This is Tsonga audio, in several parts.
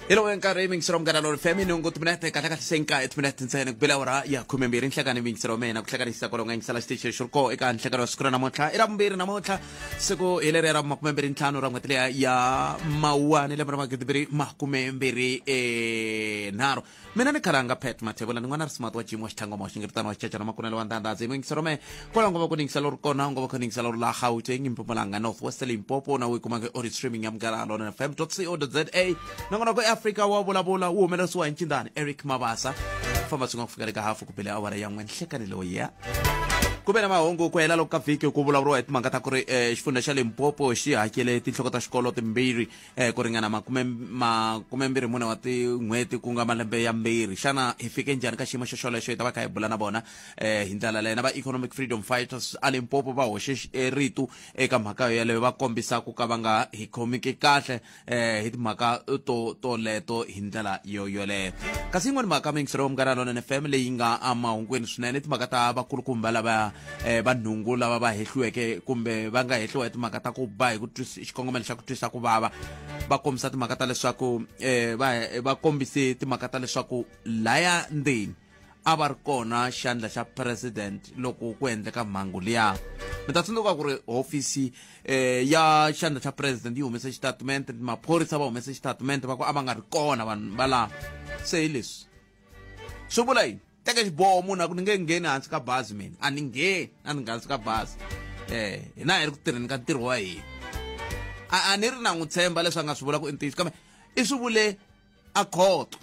Hi lowu nkarhi mingisero munghana lori fm nhungu timinete kahle kahle se nkaye timinete ntsena ku bela awara ya 12 nhlekani mingisero mina ku hlekanisa kwalomu nga yingisela xitichi lexi ri koho eka nhlekano wa siku ra namuntlha i ra vumbirhi namuntlha siku hi leriya ra 25 ra n'hweti liya ya mawuwani lembe ra 2023 nharhu. Mina ni khalanga Pat Mathebula ni n'wana ri smart wa Jim wa xitlhangoma wa xingiritano wa xichachana makunelo wa ndandhazi mingisero me kwalaho ngo va ku ningisela ri kona ngo va ku ningisela ri la Gauteng, Mpumalanga, North West, Limpopo na u yi kumaka audio streaming ya Munghana Lonene FM co za nongonoko eAfrika wa vulavula wu humelerisiwa hi ncindani Eric Mabasa famba swin'we ku fika le ka hafu ku bele awara ya n'we nhlekani loyi ya ku ve na mahungu ku hela loko ka vhiki ku vulavuriwa hi timhaka ta ku ri xifundza xa Limpopo xi hakele tinhloko ta xikolo timbirhi ku ringana 24 wa tin'hweti ku nga malembe ya mbirhi. Xana hi fike njhani ka xiyimo xo xolexo? Hi ta va kha hi bula na vona hi ndlela leyo. Na va Economic Freedom Fighters a Limpopo va hoxe rito eka mhaka yoyeleyo, va kombisa ku ka va nga hi khomiki kahle hi timhaka to toleto hi ndlela yo yoleyo. Kasi yin'wana mhaka muyingiseri wa Munghana Lonene FM leyi nga emahungwini swinene i timhaka ta vakulukumba lava va nhungu lava va hehliweke kumbe va nga hehliwa hi timhaka ta ku ba hi ku xikongomelo xa ku twisa ku vava. Va kombisa timhaka ta leswaku va kombise timhaka ta leswaku laya ndzeni a va ri kona xandla xa president loko ku endleka mhangu liya. Mi ta tsundzuka ku ri hofisi ya xandla xa president yi humese xitatimende, maphorisa va humese xitatimende va ku a va nga ri kona vanhu va laha. Se hi leswi swi vula yini? Teka xiboho munhu a ku ni nge ngheni hansi ka bazi, mina a ni ngheni a ni hansi ka bazi. Hina hi ri ku tirheni ka ntirho wa hina. A ni ri na n'wi tshemba leswi a nga swi vula ku i ntiyiso, kambe i swi vule a khoto.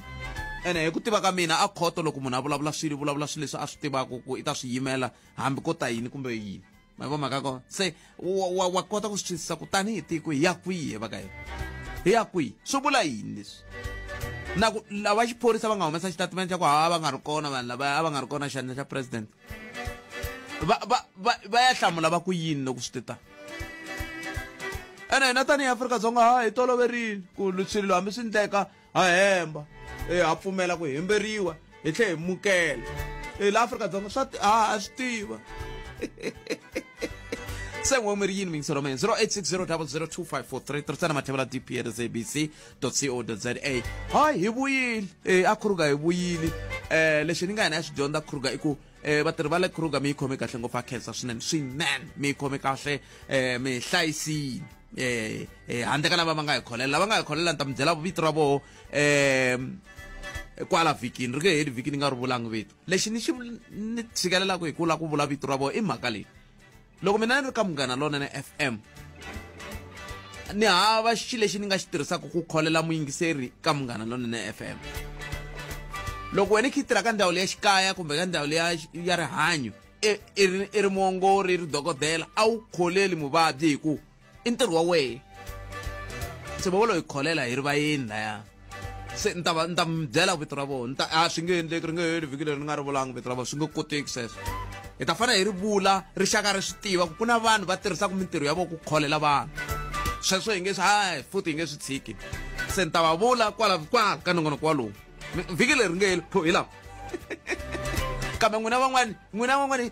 Ene hi ku tiva ka mina a khoto loko munhu a vulavula swilo, vulavula swilo leswi a swi tivaka ku i ta swi yimela hambi ko ta yini kumbe yini. Ma vo mhaka kona se wa kota ku swi twisisa ku tanihi tiko hi ya kwihi va ka hina, hi ya kwihi, swi vula yini leswi. Na ku lava xiphorisa va nga humesa xitatimende xa ku ha va nga ri kona vanhu lava, a va nga ri kona xandla xa president, va ya hlamula va ku yini loko swi te ta. Ene hina tanihi Afrika-Dzonga ha hi toloverile ku swilo hambi swi endleka ha hemba, ha pfumela ku hemberiwa hi tlhe hi mukela. La Afrika-Dzonga swa ha swi tiva. Se n'we mi ri yini mingiselo mina 0860002543 tirhisana Mathebula DP at SABC dot co dot za. Hayi hi vuyile a Kruger hi vuyile. Lexi ni nga hina ya swi dyondza Kruger i ku vatirhi va le Kruger mi yi khome kahle ngopfu, a khensa swinene swinene, mi yi khome kahle, mi hi hlayisile. Handle ka lava va nga hi kholela, lava nga hi kholela ni ta mi byela vito ra voho kwala vhikini ri nge heli vhiki ni nga ri vulangi vito. Lexi ni xi ni tshikelelaka hi ku lava ku vula vito ra vona i mhaka leyi. Loko mina ni ri ka Munghana Lonene FM ni hava xilo lexi ni nga xi tirhisaka ku kholela muyingiseri ka Munghana Lonene FM. Loko wena i kha i tirha ka ndhawu leya xikaya kumbe ka ndhawu leya ya rihanyo, i ri muongori, i ri dokodela, a wu kholeli muvabyi hi ku i ntirho wa wehe. Se va lo hi kholela hi ri vayeni laya. Se ni ta va ni ta mi byela vito ra vona, ni ta a swi nge endleki ri nge heli vhiki leri ni nga ri vulanga vito ra vona, swi nge koteki sweswo. Hi ta fanele hi ri vula rixaka ri swi tiva ku ku na vanhu va tirhisaka mintirho ya vona ku kholela vanhu. Sweswo hi nge swi hayi futhi hi nge swi tshiki. Se ni ta va vula kwala kwala ka nongonoko walowu. Vhiki leri nge heli hi lawa. Kambe n'wina van'wani, n'wina van'wani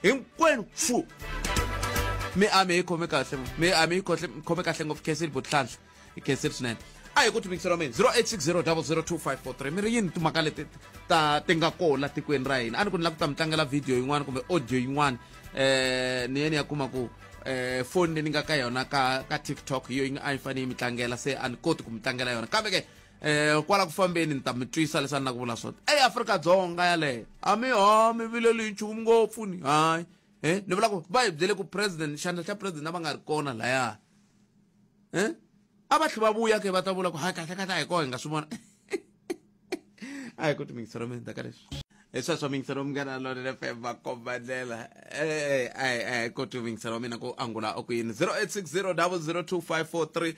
hinkwenu fu mi a mi yi khome kahle, mi a mi yi khome kahle ngopfu. Khensile Botlhlanhla, hi khensile swinene. A hi ku timikiselo mina 0860002543 mi ri yini timhaka leti ta ti nga koho la tikweni ra hina? A ni ku ni lava ku ta mi tlangela video yin'wana kumbe audio yin'wana, ni ye ni ya kuma ku foni leyi ni nga ka yona ka TikTok hi yo yi nga a yi fanele yi mi tlangela, se a ni koti ku mi tlangela yona. Kambe ke kwala ku fambeni ni ta mi twisa leswi a ni la ku vula swona. EAfrika-Dzonga yaleyo a mi ho mi vileli nchumu ngopfu ni hayi. Ni vula ku va hi byele ku president, xandla xa president a va nga ri kona laya. A va tlhe va vuya ke va ta vula ku hayi kahle kahle a hi kona hi nga swi vona. A hi ku timingiselo mina ka leswi. Hi sweswo mingiselo Munghana Lonene FM va komba ndlela. A hi koti mingiselo mina ku angula ku yini 0860002543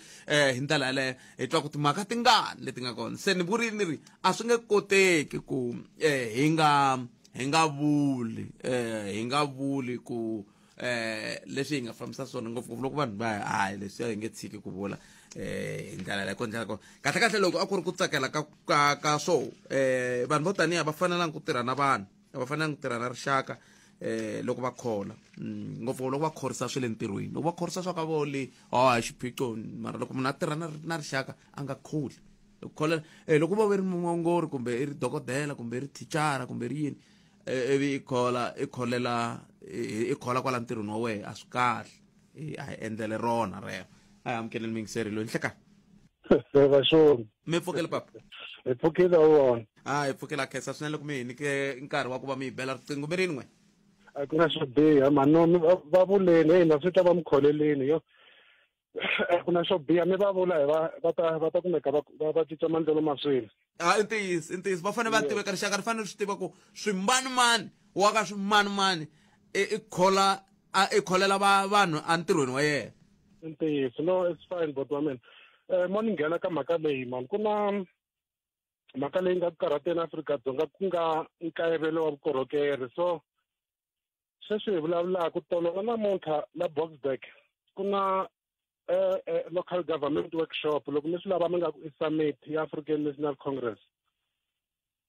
hi ndlela yaleyo hi twa ku timhaka tingani leti nga kona. Se ni vurile ni ri a swi nge koteki ku hi nga hi nga vuli hi nga vuli ku leswi hi nga fambisa swona ngopfungopfu loko vanhu va hayi leswi hi nge tshiki ku vula hi ndlela leyo ko ndlela ko kahle kahle loko a ku ri ku tsakela ka ka ka swo vanhu vo taniya va fanelanga ku tirha na vanhu, a va fanelanga ku tirha na rixaka loko va khola ngopfu loko va khorisa swi le ntirhweni, loko va khorisa swa ka vo le hayi xiphiqo, mara loko munhu a tirha na rixaka a nga kholi. Kholela loko va ve ri muongori kumbe i ri dokodela kumbe i ri thicara kumbe ri yini, ivi i khola i kholela i khola kwala ntirhweni wa wehe, a swi kahle. A hi endlele rona rero. A hi amukeleni mingiseri loyi. Nhlekani. Vaxoni. Mi pfukile papa? Hi pfukile wona. A hi pfukile. A khensa swinene loko mi hi nyike nkarhi wa ku va mi hi bela riqingho. Mi rini n'we? A ku na swo biha manomi va vuleni. Heyi, na swi twa va mi kholeleni yo. A ku na swo biha, mi va vula hi va va ta kumeka va cinca maendlelo ma swilo. A i ntiyiso, i ntiyiso. Va fanele va tiveka, rixaka ri fanele swi tiva ku swimanimani wa ka swimanimani i khola i kholela va vanhu entirhweni wa yena. I ntiyiso. No, it's fine, but wa mina mo ni nghena ka mhaka leyi mani, ku na mhaka leyi nga ku karhateni Afrika-Dzonga, ku nga nkayivelo wa vukorhokeri. So sweswi hi vulavulaka tolo na namuntlha la Boksburg ku na local government workshop. Loko mi swi lava mi nga ku i summit ya African National Congress.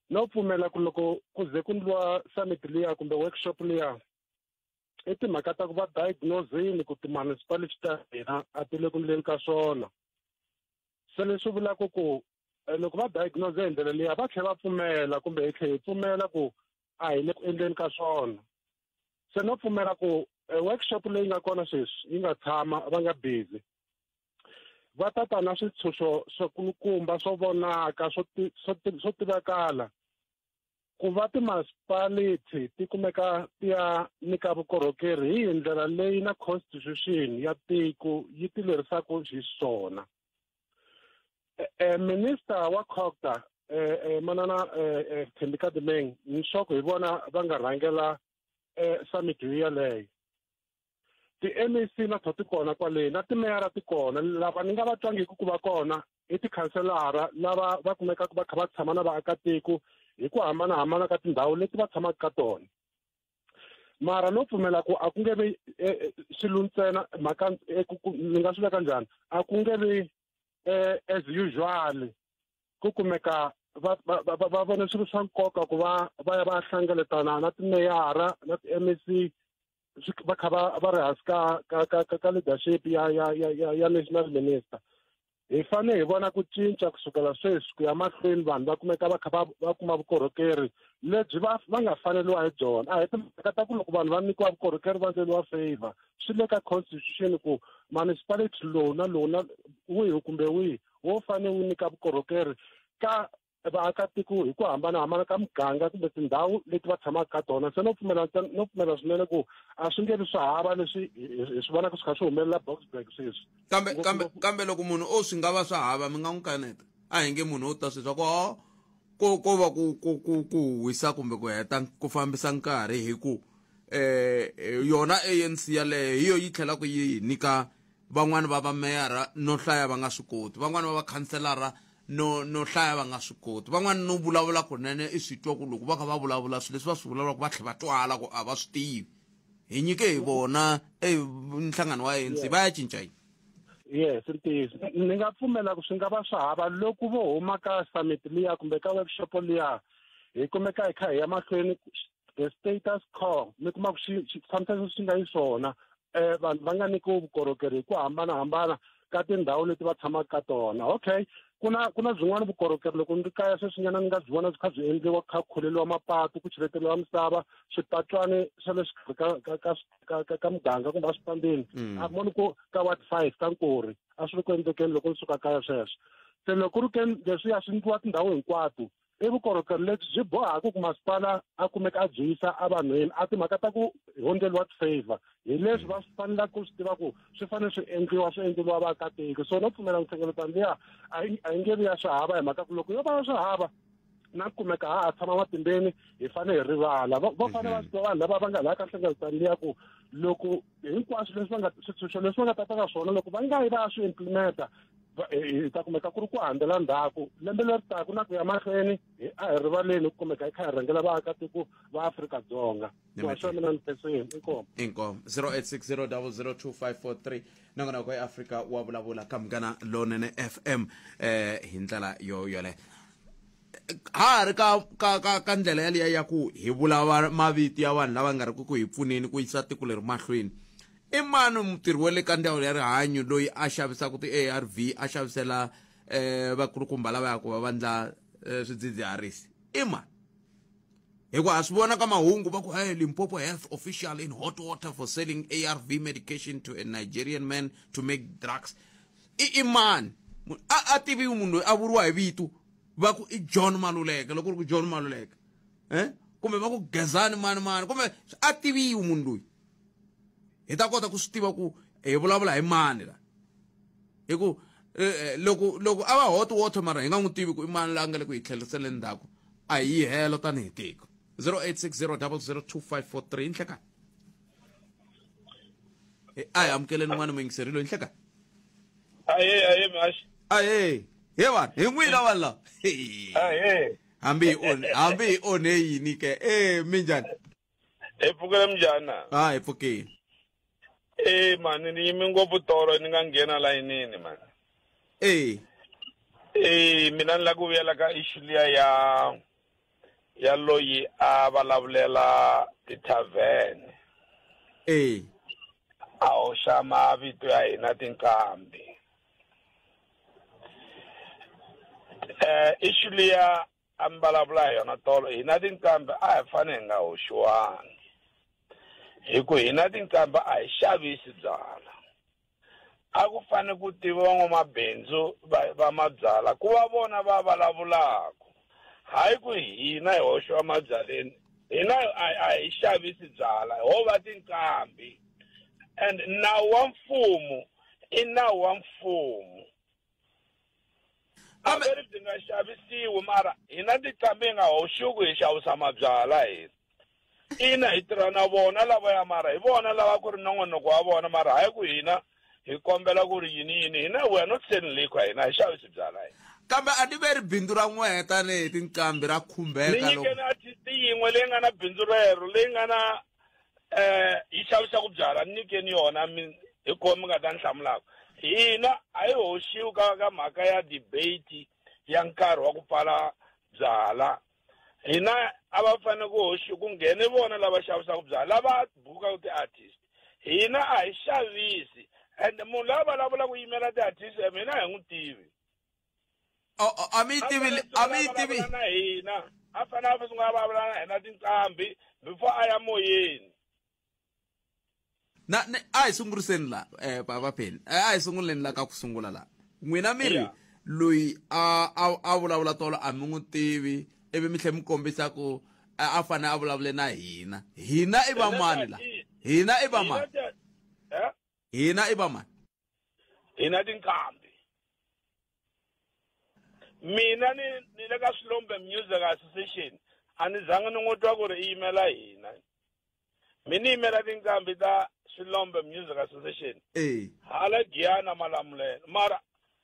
No pfumela ku loko ku ze ku ndliwa summit liya kumbe workshop liya, i timhaka ta ku va diagnosini ku ti-municipality ta hina a ti le ku ndleni ka swona. Se leswi vulaka ku loko va diagnose hi ndlela liya, va tlhela va pfumela kumbe hi tlhela hi pfumela ku a hi le ku endleni ka swona. Se no pfumela ku workshop leyi nga kona sweswi yi nga tshama va nga busy, va ta ta na switshunxo swo kulukumba swo vonaka swo tivakala ku va ti-municipality ti kumeka ti ya nyika vukorhokeri hi ndlela leyi na constitution ya tiko yi ti lerisaka hi swona. Minister wa COGTA, manana Thembi Nkadimeng, ni sure ku hi vona va nga rhangela summit yeleyo. Ti-MEC na to ti kona kwale, na timeyara ti kona. Lava ni nga va twangiki ku va kona i tikhanselara lava va kumekaka va kha va tshama na vaakatiko hi ku hambanahambana ka tindhawu leti va tshamaka ka tona. Mara no pfumela ku a ku nge vi swilo ntsena mhaka, ni nga swi veka njhani, a ku nge vi as usual ku kumeka va vona swilo swa nkoka ku va va ya va hlengeletana na timeyara na ti-MEC va kha va ri hansi ka leadership ya national minister. Hi fanele hi vona ku cinca kusukela sweswi ku ya mahlweni, vanhu va kumeka va kha va kuma vukorhokeri lebyi va nga faneliwa hi byona. A hi timhaka ta ku loko vanhu va nyikiwa vukorhokeri va endleriwa favor. Swi le ka constitution ku municipality lowu na lowu na wihi kumbe wihi wo fanele wu nyika vukorhokeri ka vaakatiko hi ku hambanahambana ka muganga kumbe tindhawu leti va tshamaka ka tona. Se no pfumela swinene ku a swi nge vi swa hava leswi hi swi vonaka swi kha swi humelela Boksburg sweswi. Kambe loko munhu o swi nga va swa hava, mi nga n'wi kaneta? A hi nge munhu o ta sweswi ku o ko va ku wisa kumbe ku heta ku fambisa nkarhi, hi ku yona ANC yaleyo hi yo yi tlhelaka yi nyika van'wani va vameyara no hlaya va nga swi koti, van'wani va vakhanselara no hlaya va nga swi koti, van'wani no vulavula kunene i swi twa ku loko va kha va vulavula swilo leswi va swi vulavulaka va tlhela va twala ku a va swi tivi. Hi nyike hi vona e nhlangano wa ANC, va ya cinca yini? Yes, ntiyiso. Ni nga pfumela ku swi nga va swa hava loko vo huma ka summit liya kumbe ka workshop liya, hi kumeka hi kha hi ya mahlweni the status quo, mi kuma ku xi tshamisa swi nga yi swona, vanhu va nga nyikiwi vukorhokeri hi ku hambanahambana ka tindhawu leti va tshamaka ka tona. Okay, ku na byin'wana vukorhokeri loko ni ri kaya sweswinyana ni nga byi vona byi kha byi endliwa, kha ku khuleliwa mapatu, ku cheleteriwa misava, swipatwani swa le xikarhi ka muganga kumbe eswitandini. A moni ku ka ward 5 ka Nkuri a swi ri ku endlekeni loko ni suka kaya sweswo. Se loko ku ri ke leswiya swi endliwa tindhawu hinkwato, i vukorhokeri lebyi byi bohaka ku masipala a kumeka a byi yisa evanhwini. A timhaka ta ku hundzeliwa ti-favor, hi leswi va swi fanelaka ku swi tiva ku swi fanele swi endliwa, swi endleriwa vaakatiko. So no pfumela nhlengeletano liya a yi nge vi ya swihava, hi mhaka ku loko yo va ya swihava na kumeka ha ha tshama matimbeni, hi fanele hi rivala. Va fanele va swi tiva vanhu lava va nga laha ka nhlengeletano liya ku loko hinkwaswo leswi va nga switshunxo leswi va nga ta ta ka swona, loko va nga yi va ya swi implementa, hi ta kumeka ku ri ku handzela ndzhaku lembe leri taka na ku ya mahlweni. A hi rivaleni ku kumeka hi kha hi rhangela vaakatiko va Afrika-Dzonga. Wa mina ni khensini, inkomu. Inkomu. 0860002543, nongonoko eAfrika wa vulavula ka Munghana Lonene FM. Hi ndlela yo yoleyo ha ha ri ka ndlela yaliya ya ku hi vula mavito ya vanhu lava nga ri ku hi pfuneni ku yisa tiko leri mahlweni. I mani mutirhi wa le ka ndzawulo ya rihanyo loyi a xavisaka ti-ARV, a xavisela Vakulukumba lava ya ku va vandla swidzidziharisi i mani? Hikuva ha swi vona ka mahungu va ku, "Hey, Limpopo health official in hot water for selling ARV medication to a Nigerian man to make drugs." I mani? A tiviwi munhu loyi a vuriwa hi vito, va ku i John Maluleke. Loko ri ku John Maluleke, kumbe va ku Gezani mani mani, kumbe a tiviwi munhu loyi, hi ta kota ku swi tiva ku hi vulavula hi mani la. Hi ku loko a va hot water, mara hi nga n'wi tivi ku i mani la nga le ku hi tlheriseleni ndzhaku, a hi helo tanihi tiko. 0860 002543. Nhlekani, a hi amukeleni n'wana muyingiseri loyi. Nhlekani. Ahe, ahe, mashi. Ahe, he vanhu, hi n'wina vanhu lava. Ahe. Hambi hi onhe yini ke? E minjhani? Hi pfukile, minjhani? A hi pfukile. E mani, ni yimi ngopfu tolo, ni nga nghena layinini mani. E mina ni lava ku vuyela ka issue liya ya loyi a vulavulela ti-tavern. A hoxa mavito ya hina tinqambi. Issue liya a mi vulavula hi yona tolo, hina tinqambi a hi fanele hi nga hoxiwangi, hi ku hina tinqambi a hi xavisi byala. A ku fanele ku tiva van'wamabindzu va mabyala, ku va vona va vulavulaka, hayi ku hina hi hoxiwa mabyaleni. Hina a hi xavisi byala, ho va tinqambi, and nawu wa mfumo i nawu wa mfumo. A veri byi nga xavisiwi, mara hina tinqambi hi nga hoxiwi ku hi xavisa mabyala. Hina ina hi tirha na vona lavaya, mara hi vona lava ku ri nongonoko wa vona, mara hayi ku hina hi kombela ku ri yini yini. Hina we are not selling liquor, hina hi xavisi byala hina. Kambe a ni ve ri bindzu ra n'wehe tanihi tinqambi ra Ni khumbeka loko nyikeni artist yin'we leyi nga na bindzu rero, leyi nga na yi xavisaka byala, ni nyikeni yona mi hi kona mi nga ta ni hlamulaka. Hina a hi hoxiwi ka mhaka ya debate ya nkarhi wa ku pfala byala. Hina a va fanele ku hoxi ku nghene vona lava xavisaka byala, lava bukaka ti-artist. Hina a hi xavisi, and munhu loyi a vulavula ku yimela ti-artist, mina hi n'wi tivi. A mi yi tivi, a mi yi tivi. Na hina a fanele a sungula a vulavula na hina tinqambi before a ya moyeni. Na a hi sunguriseni la, baba Pheni, a hi sunguleni la ka ku sungula la. N'wina mi ri loyi a vulavula tolo a mi n'wi tivi, ivi mi tlhela mi kombisa ku a fanele a vulavule na hina. Hina i vamani la? Hina i vamani? Hina i vamani? Hina tinqambi. Mina ni le ka Swilombe Music Association, a ni zangi ni n'wi twa ku ri i yimela hina. Mi ni yimela tinqambi ta Swilombe Music Association hala Giyana, Malamulele. Mara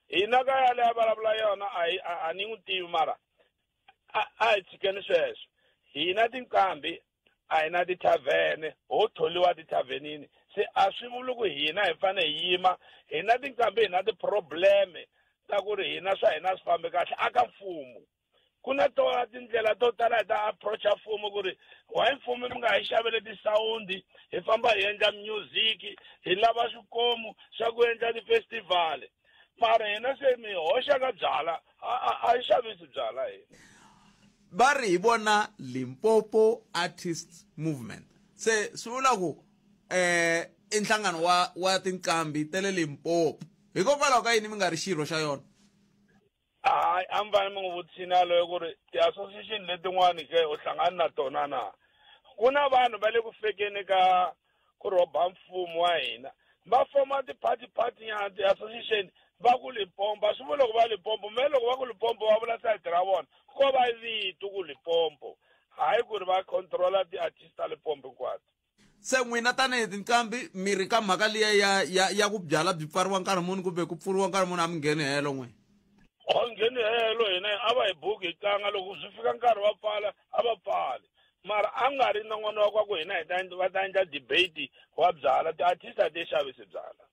hina ka yale a vulavula yona, a ni n'wi tivi, mara a hi tshikeni sweswo. Hina tinqambi a hi na tithavhene, ho tholiwa tithavhenini, se a swi vuli ku hina hi fanele hi yima. Hina tinqambi hi na ti-probleme ta ku ri hina swa hina swi fambi kahle aka mfumo. Ku na tona tindlela to tala hi ta approacha mfumo ku ri why mfumo mi nga hi xaveli ti-sound, hi famba hi endla music, hi lava swikomu swa ku endla ti-festival. Mara hina se mi hoxa ka byala, a hi xavisi byala hina. Va ri hi vona Limpopo Artists Movement, se swi vula ku i nhlangano wa tinqambi ta le Limpopo. Hikokwalaho ka yini mi nga ri xirho xa yona? Hayi, a mi fanele mi n'wi vutisini yaloyo ku ri ti-association letin'wani ke u hlangani na tona na. Ku na vanhu va le ku fekeni ka ku rhoba mfumo wa hina, va foma ti-party party nyana, ti-association, va ku Limpopo. A swi vuli loko va Limpopo me, loko va ku Limpopo va vula sayiti ra vona, ko va vito ku Limpopo, hayi ku ri va controla ti-artist ta Limpopo hinkwato. Se n'wina tanihi tinqambi mi ri ka mhaka liya ya ku byala byi pfariwa nkarhi muni kumbe ku pfuriwa nkarhi muni, a mi ngheni helo n'we? A ngheni helo hina. A va hi buki hi tlanga, loko swi fika nkarhi wa pfala a va pfali, mara a nga ri nongonoko wa ku hina hi ta va ta endla debate wa byala. Ti-artist a ti xavisi byala,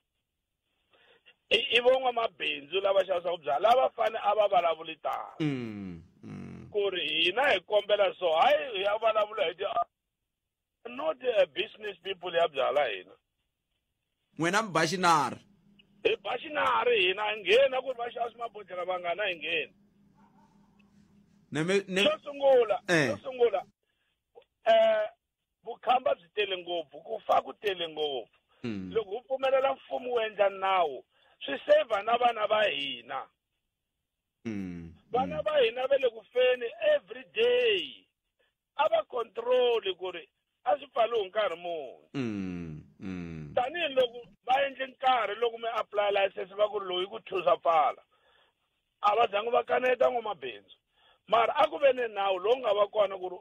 i van'wamabindzu lava xavisaka byala lava fane a va vulavuli tano ku ri hina hi kombela so, hayi hi ya vulavula hi ti not a business people ya byala hina. N'wina mi ba xinari. Hi ba xinari hina hi ngheni ku ri va xavisa mabodhlela vangani a hi ngheni. Xo sungula, xo sungula vukhamba byi tele ngopfu, ku fa ku tele ngopfu. Loko wu pfumelela mfumo wu endla nawu swi saver na vana va hina. Vana va hina va le ku feni every day. A va control ku ri a swi pfaliwi nkarhi muni. Tanihi loko va endle nkarhi loko mi apply license va ku ri loyi ku thusa pfala, a va zangi va kaneta n'wamabindzu, mara a ku ve ni nawu lowu nga va kona ku ri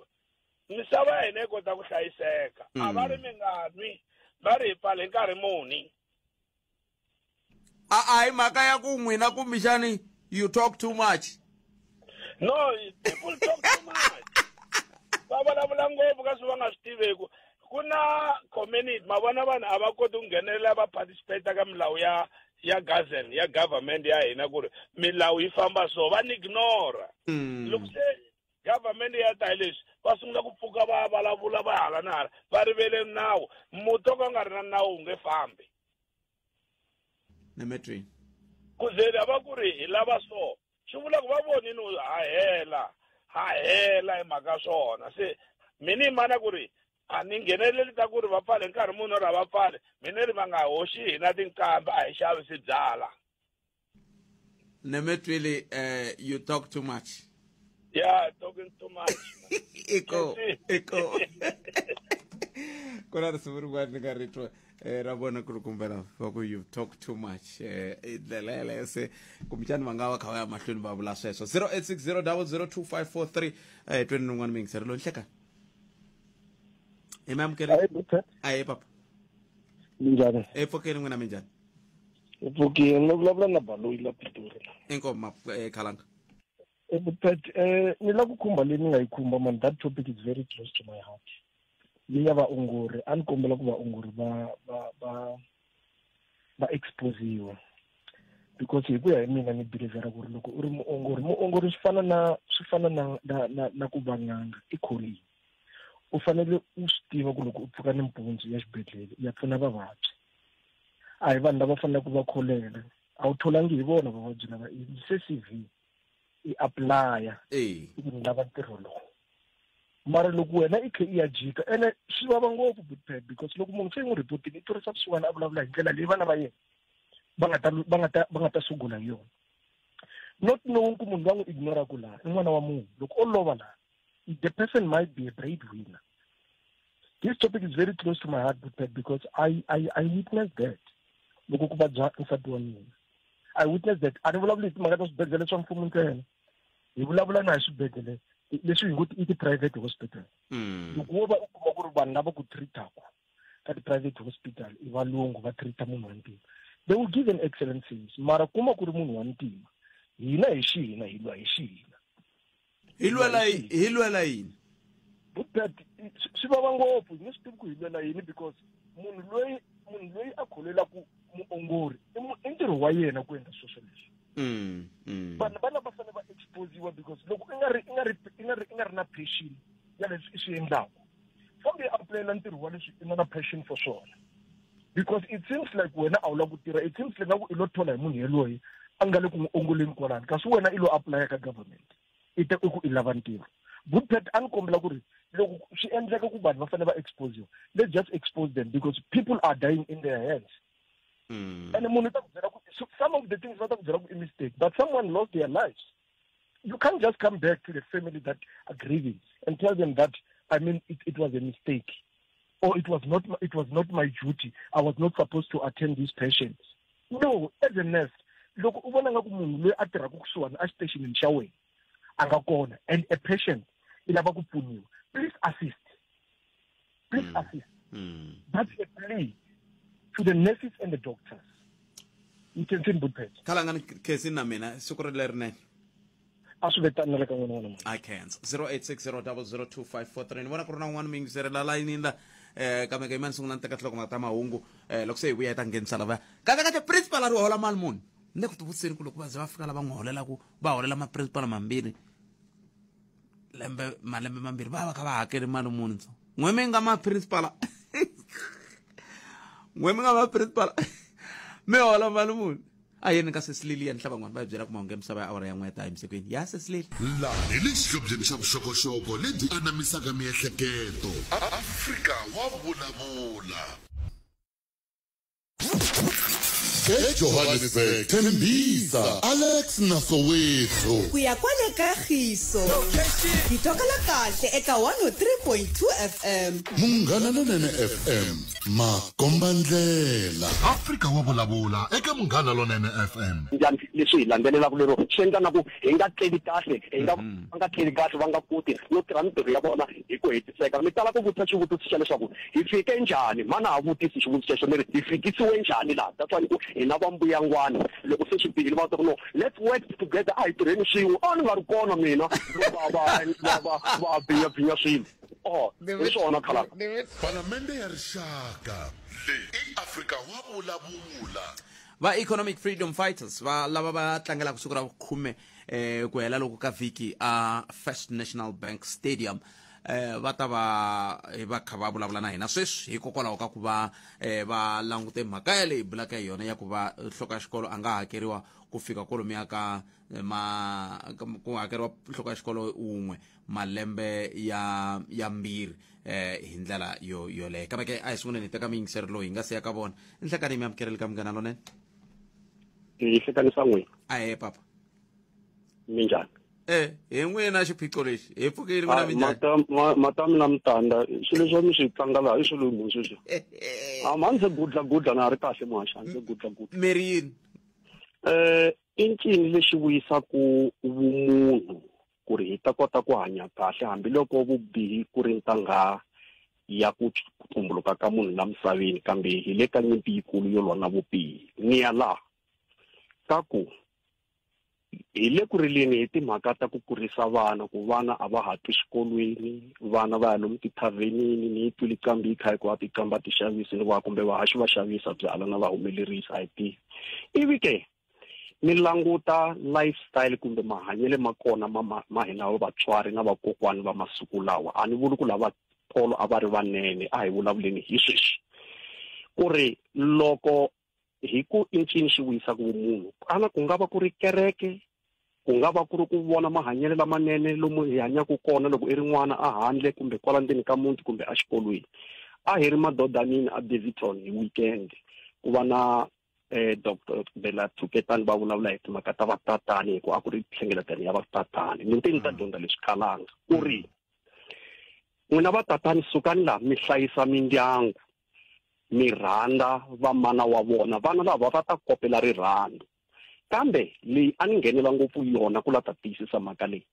misava ya hina yi kota ku hlayiseka. A va ri mi nga nwi, va ri hi pfala hi nkarhi muni. A hi mhaka ya ku n'wina kumbexani you talk too much. No, people talk too much. Va vulavula ngopfu ka swi va nga swi tiveku. Ku na community, ma vona vanhu a va koti ku nghenelela va participate ka milawu ya government, ya government ya hina ku ri milawu yi famba so, va ni ignore. Loko se government ya ta hi leswi, va sungula ku pfuka va vulavula va hala na hala, va rivele nawu. Muti wo ka u nga ri na nawu wu nge fambi. Nemetweni. Ku zela va ku ri hi lava so, swi vula ku va vonile u ha hela, ha hela hi mhaka swona. Se mina hi mana ku ri a ni ngheneleli ta ku ri va pfale nkarhi munhu ri a va pfale, mina ri va nga hoxi hina tinkambi a hi xavisi byala. Nemetwile, you talk too much. Yeah, talking too much. Eko, eko. Ku na risimu rin'wana ni nga ri twa, ra vona ku ri kumbela va ku you talk too much. I ndlela yeleyo se kumbexani va nga va kha va ya mahlweni va vula sweswo. 0860002543, tweni rin'wana mi yingiseri loyi nhlekani. Hi mi amukele. Ahee, Doctor. Ahee, papa. Minjhani? Pfukeni n'wina, minjhani? Hi pfukile. Ni vulavula na Baloyi la Pretoria. Inkomu, Khalanga. But ni la ku khumba leyi ni nga yi khumba, man, that topic is very close to my heart. Leyi ya vaongori, a ni kombela ku vaongori va exposiwa. Because hi ku ya hi mina ni believera ku ri loko u ri muongori, muongori swi fana na, swi fana na, na, na, na ku va n'anga, i calling. U fanele u swi tiva ku loko u pfuka nimpundzu ya xibedhlele u ya pfuna vavabyi. A hi vanhu lava faneleke va kholela. A wu tholangi hi vona vavabyi lava, i se CV i apply-a i ku ni lava ntirho lowu. Mara loko wena i kha i ya jika, ene swi vava ngopfu Butpet, because loko munhu se i n'wi report-ile, i turisa vusiwana a vulavula hi ndlela leyi vana va yena va nga ta sungula hi yona. Not knowing ku munhu va n'wi ignore-aku laha, i n'wana wa munhu. Loko o lova laha, the person might be a breadwinner. This topic is very close to my heart, Butpet, because I witnessed that. Loko ku vabya nsati wa mina, I witnessed that. A ni vulavuli hi timhaka ta swibedhlele swa mfumo ntsena, hi vulavula na hi swibedhlele leswi hi ngo i ti-private hospital. Loko wo va u kuma ku ri vanhu lava ku treat-aku ka ti-private hospital i valungu va treat-a munhu wa ntima, they will give an excellent service. Mara kuma ku ri munhu wa ntima, hina hi xihina, hi lwa hi xihina. Hi lwela hi lwela yini? But swi vava ngopfu, ni swi tivi ku hi lwela yini, because munhu loyi a kholelaka muongori i ntirho wa yena ku endla sweswo leswi. Vanhu va lava fanele va exposiwa, because loko i nga ri na passion ya leswi i swi endlaka, fambi i apulayela ntirho wa leswi i nga na passion for swona. Because it seems like wena a wu lava ku tirha, it seems like ngaku i lo thola hi munhu yelweyo a nga le ku n'wi ongoleni kwalano, kasi wena i lo apply-a ka government, i ta i ku i lava ntirho. Butpet, a ni kombela ku ri loko swi endleka ku vanhu va fanele va exposiwa, let's just expose them, because people are dying in their hands. And munhu u ta ku byela ku some of the things va ta ku byela ku i mistake, but someone lost their lives. You can't just come back to the family that are grieving and tell them that, it was a mistake, or it was not my duty. I was not supposed to attend these patients. No, as a nurse, loko u vona nga ku munhu loyi a tirhaka kusuhani a xitexinini xa wena a nga kona, and a patient i lava ku pfuniwa, please assist. Please assist. That's a plea to the nurses and the doctors. You can send Butpet. Khalanga ni khesi na mina siku ri lerinene. A swi vetani na le ka n'wina n'wana mhani. I can't. 0860002543. Ni vona ku ri na un'wana mi yingiselela layinini la, kambe ka yimani sungula ni teka tinhlokomhaka ta mahungu. Loko se hi vuya hi ta nghenisa lavaya. Kahle kahle principal a ri hola mali muni? Ni le ku tivutiseni ku loko va ze va fika lava n'wi holelaku, va holela ma-principal mambirhi lembe, malembe mambirhi, va va kha va hakeli mali muni ntsongo. N'we mi nga ma-principal. N'we mi nga ma-principal. Mi hola mali muni? A yeni ka Sesi Lilian Hlavan'wana va hi byela ku mahungu ya misava ya awara ya n'we ya ta himisekweni ya Sesi Lili. Laha hi le xihlobyeni xa vuxokoxoko lebyi anamisaka miehleketo. Afrika wa vulavula. EJohannesburg, Tembisa, Alex na Soweto. Ku ya kwale ka Giso. Hi twakala kahle eka 103.2 FM. Munghana Lonene FM, makombandlela. Afrika wa vulavula eka Munghana Lonene FM. Njhani leswi hi landzelelaka lero swi endla na ku hi nga tleli kahle hi nga va nga tleli kahle va nga koti no tirha mintirho ya vona hi ku hetiseka. Mi tala ku vutisa xivutiso xa leswaku hi fike njhani, ma na ha vutisi xivutiso xexo mi ri hi fikisiwe njhani laha. That's why ni ku hina va mbuyangwana loko se swi bihile va ta ku no let's work together, a hi tirheni swin'we. A ni nga ri kona mina loko va va va va bvinya bvinya swilo. Oh, hi swona khalanga. Palamende ya Rixaka. Leyi i Afrika wa vulavula. Va Economic Freedom Fighters va lava va tlangelaka siku ra vukhume eh, ku hela loko ka vhiki a First National Bank Stadium eh, va ta va eh, va kha va vulavula na hina sweswi hikokwalaho ka ku va eh, va langute mhaka yaleyi bulaka hi yona ya ku va nhloko ya xikolo a nga hakeriwa ku fika kwalomuya ka eh, ma ku hakeriwa nhloko ya xikolo wun'we malembe ya ya mbirhi eh hi ndlela yo yoleyo. Kambe ke a hi sunguleni hi teka miyingiseri loyi hi nga siya ka vona. Nhlekani mi amukeleli ka Munghana Lonene. Hi hlekanisa n'wina. Ahee papa. Minjhani? Eh, hi n'wina xiphiqo lexi. Hi pfukile n'wina minjhani? Mata mata mina mutanda swilo leswi mi swi tlanga laha i swilo muni sweswi? A ma ndzi gudla gudla na ha ri kahle muhaxi, a ndzi gudla gudla. Mi ri yini? Eh, i ncini lexi vuyisaku vumunhu ku ri hi ta kota ku hanya kahle hambiloko vubihi ku ri ntangha ya ku tumbuluka ka munhu la misaveni, kambe hi le ka nyimpi yikulu yo lwa na vubihi. Ni ya laha ka ku hi le ku rileni hi timhaka ta ku kurisa vana, ku vana a va ha twi xikolweni, vana va ya lomu tithavhenini, ni yi twile qambi yi kha yi ku a tiqambi a ti xavisi ni va kumbe vahaxi va xavisa byala na vahumelerisi a hi tivi. Ivi ke mi languta lifestyle kumbe mahanyelo ma kona ma ma ma hina vatswari na vakokwani va masiku lawa, a ni vuli ku lava tolo a va ri vanene, a hi vulavuleni hi sweswi ku ri loko hi ku i ncini xi vuyisaka vumunhu, xana ku nga va ku ri kereke, ku nga va ku ri ku vona mahanyelo lamanene lomu hi hanyaka kona loko i ri n'wana a handle kumbe kwala ndzeni ka muti kumbe exikolweni. A hi ri madodanini a Daveyton hi weekend ku va na Doctor Bella Thuketani va vulavula hi timhaka ta vatatani hi ku a ku ri nhlengeletano ya vatatani. Ni te ni ta dyondza leswi khalanga ku ri n'wina vatatani sukani laha mi hlayisa mindyangu mi rhandza vamana wa vona, vana lava va ta kopela rirhandzu. Kambe leyi a ni nghenela ngopfu yona ku la ta tiyisisa mhaka leyi,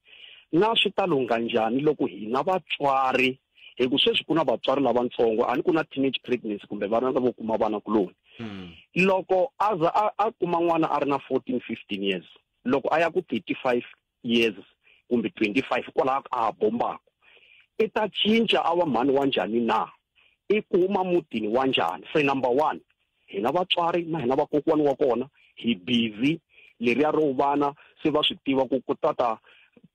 na swi ta lungha njhani loko hina vatswari, hi ku sweswi ku na vatswari lavatsongo, a ni ku na teenage pregnancy kumbe vana lavo kuma vana kuloni. Loko a za a, a kuma n'wana a ri na 14, 15 years, loko a ya ku 35 years kumbe 25 kwalaho a ha bombaka, i ta cinca a va mhani wa njhani na? I kuma mutini wa njhani? Se number one, hina vatswari na hina vakokwani wa kona hi busy leriya ro vana se va swi tiva ku ku ta ta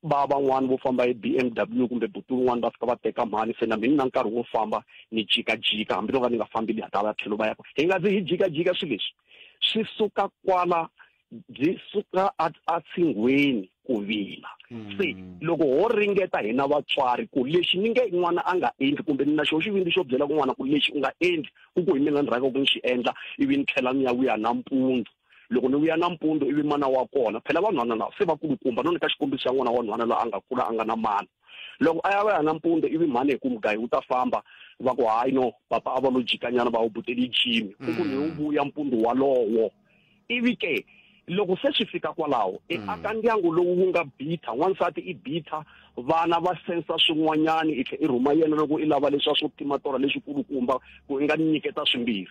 va van'wani vo famba hi BMW kumbe buti wun'wani va fika va teka mhani, se na mina ni na nkarhi wo famba ni jikajika hambi no ka ni nga fambi liya ta va tlhelo va ya hi nga zi hi jikajika. Swilo leswi swi suka kwala, byi suka a a tshingweni ku vila. Se loko ho ringeta hina vatswari ku lexi ni nge n'wana a nga endli, kumbe ni na xo xivindzi xo byela ku n'wana ku lexi u nga endli, ku ku hi mina ni rhangaka ku ni xi endla, ivi ni tlhela ni ya vuya nampundzu. Loko ni vuya nampundzu ivi mana wa kona, phela vanhwana lava se va kulukumba, no nyika xikombiso xa n'wana wa nhwana loyi a nga kula a nga na mana. Loko a ya vuya nampundzu ivi mhani hi ku mugayi wu ta famba, va ku hayi no papa a va lo jikanyana va wu buteli jimi, ku ku ni wu vuya mpundzu walowo. Ivi ke loko se swi fika kwalaho, i aka ndyangu lowu wu nga bitter, n'wansati i bitter, vana va sensa swin'wanyani, i tlhe i rhuma yena loko i lava leswiya swo tima torha lexikulukumba ku i nga ni nyiketa swimbirhi.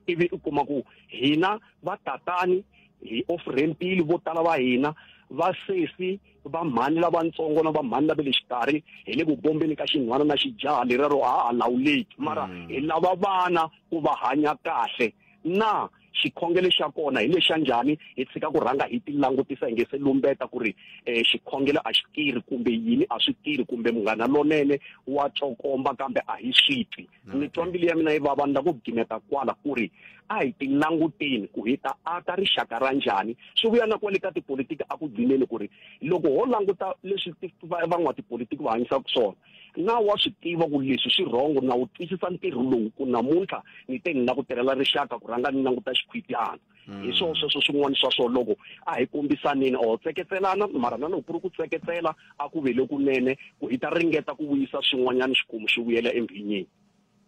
Ivi u kuma ku hina va tatani hi off-rampile, vo tala va hina va sesi va mhani lavatsongo na va mhani lava le xikarhi hi le ku bombeni ka xinhwana na xijaha leriya ro a ha ha lawuleki, mara hi lava vana ku va hanya kahle na. Xikhongelo xa kona hi lexa njhani? Hi tshika ku rhanga hi ti langutisa hi nge se lumbeta ku ri xikhongelo a xi tirhi kumbe yini a swi tirhi kumbe munghana lonene wa tsokomba kambe a hi swi twi. Ni twa mbilu ya mina yi vava, ni la ku gimeta kwala ku ri a hi ti languteni ku hi ta aka rixaka ra njhani. Swi vuya na kwale ka tipolitiki a ku gcineni ku ri loko ho languta leswi van'watipolitiki va hanyisaka swona, na wa swi tiva ku leswi swi rhongo, na wu twisisa ntirho lowu ku namuntlha ni te ni la ku tirhela rixaka ku rhanga ni languta xikhwityana. Hi swona sweswo swin'wana swa swona loko a hi kombisaneni or tseketselana, mara na loko ku ri ku tseketsela a ku ve lokunene ku hi ta ringeta ku vuyisa swin'wanyana xikomu xi vuyela embhinyeni.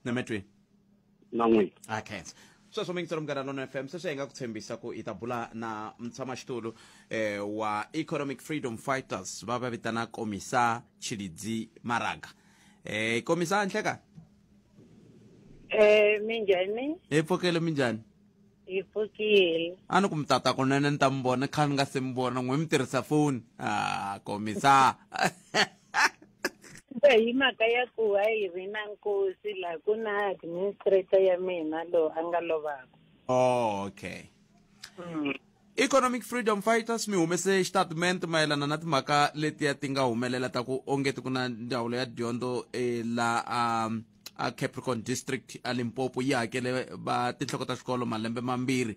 Nametweni na n'wina. A khensa sweswo mingiselo Munghana Lona FM. Sweswi hi nga ku tshembisa ku hi ta bula na mutshamaxitulu wa Economic Freedom Fighters, va va vitana Komisa Tshilidzi Maraga. Komisa, nhleka. Minjhani? Hi pfukile, minjhani? Hi pfukile. A ni ku mi tata kunene ni ta mi vona kha ni nga se mi vona n'we mi tirhisa foni. Ah, Komisa. Hi mhaka ya ku a hi ri na nkosi laha ku na administrator ya mina lowu a nga lovaka. Oh, okay. Economic Freedom Fighters mi humese xitatimende mayelana na timhaka letiya ti nga humelela ta ku ongeti ku na ndzawulo ya dyondzo la a Capricorn District a Limpopo yi hakele va tinhloko ta xikolo malembe mambirhi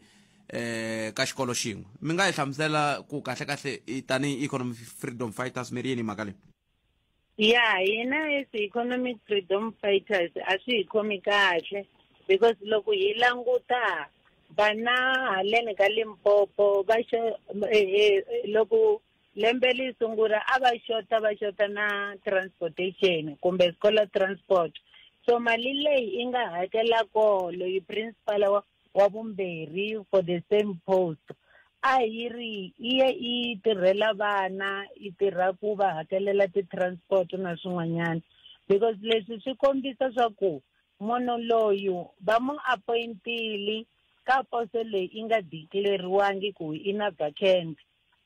ka xikolo xin'we. Mi nga hi hlamusela ku kahle kahle tanihi Economic Freedom Fighters mi ri yini hi mhaka leyi? Ya, hina as Economic Freedom Fighters a swi hi khomi kahle because loko hi languta vana haleni ka Limpopo va loko lembe li sungula a va xota, va xota na transportation kumbe scholar transport. So mali leyi i nga hakela koho loyi principal wa vumbirhi for the same post a yi ri i ye i tirhela vana, i tirha ku va hakelela ti-transport na swin'wanyana, because leswi swi kombisa swa ku munhu loyi va mu appointile ka poso leyi i nga declariwangi ku i na vacant.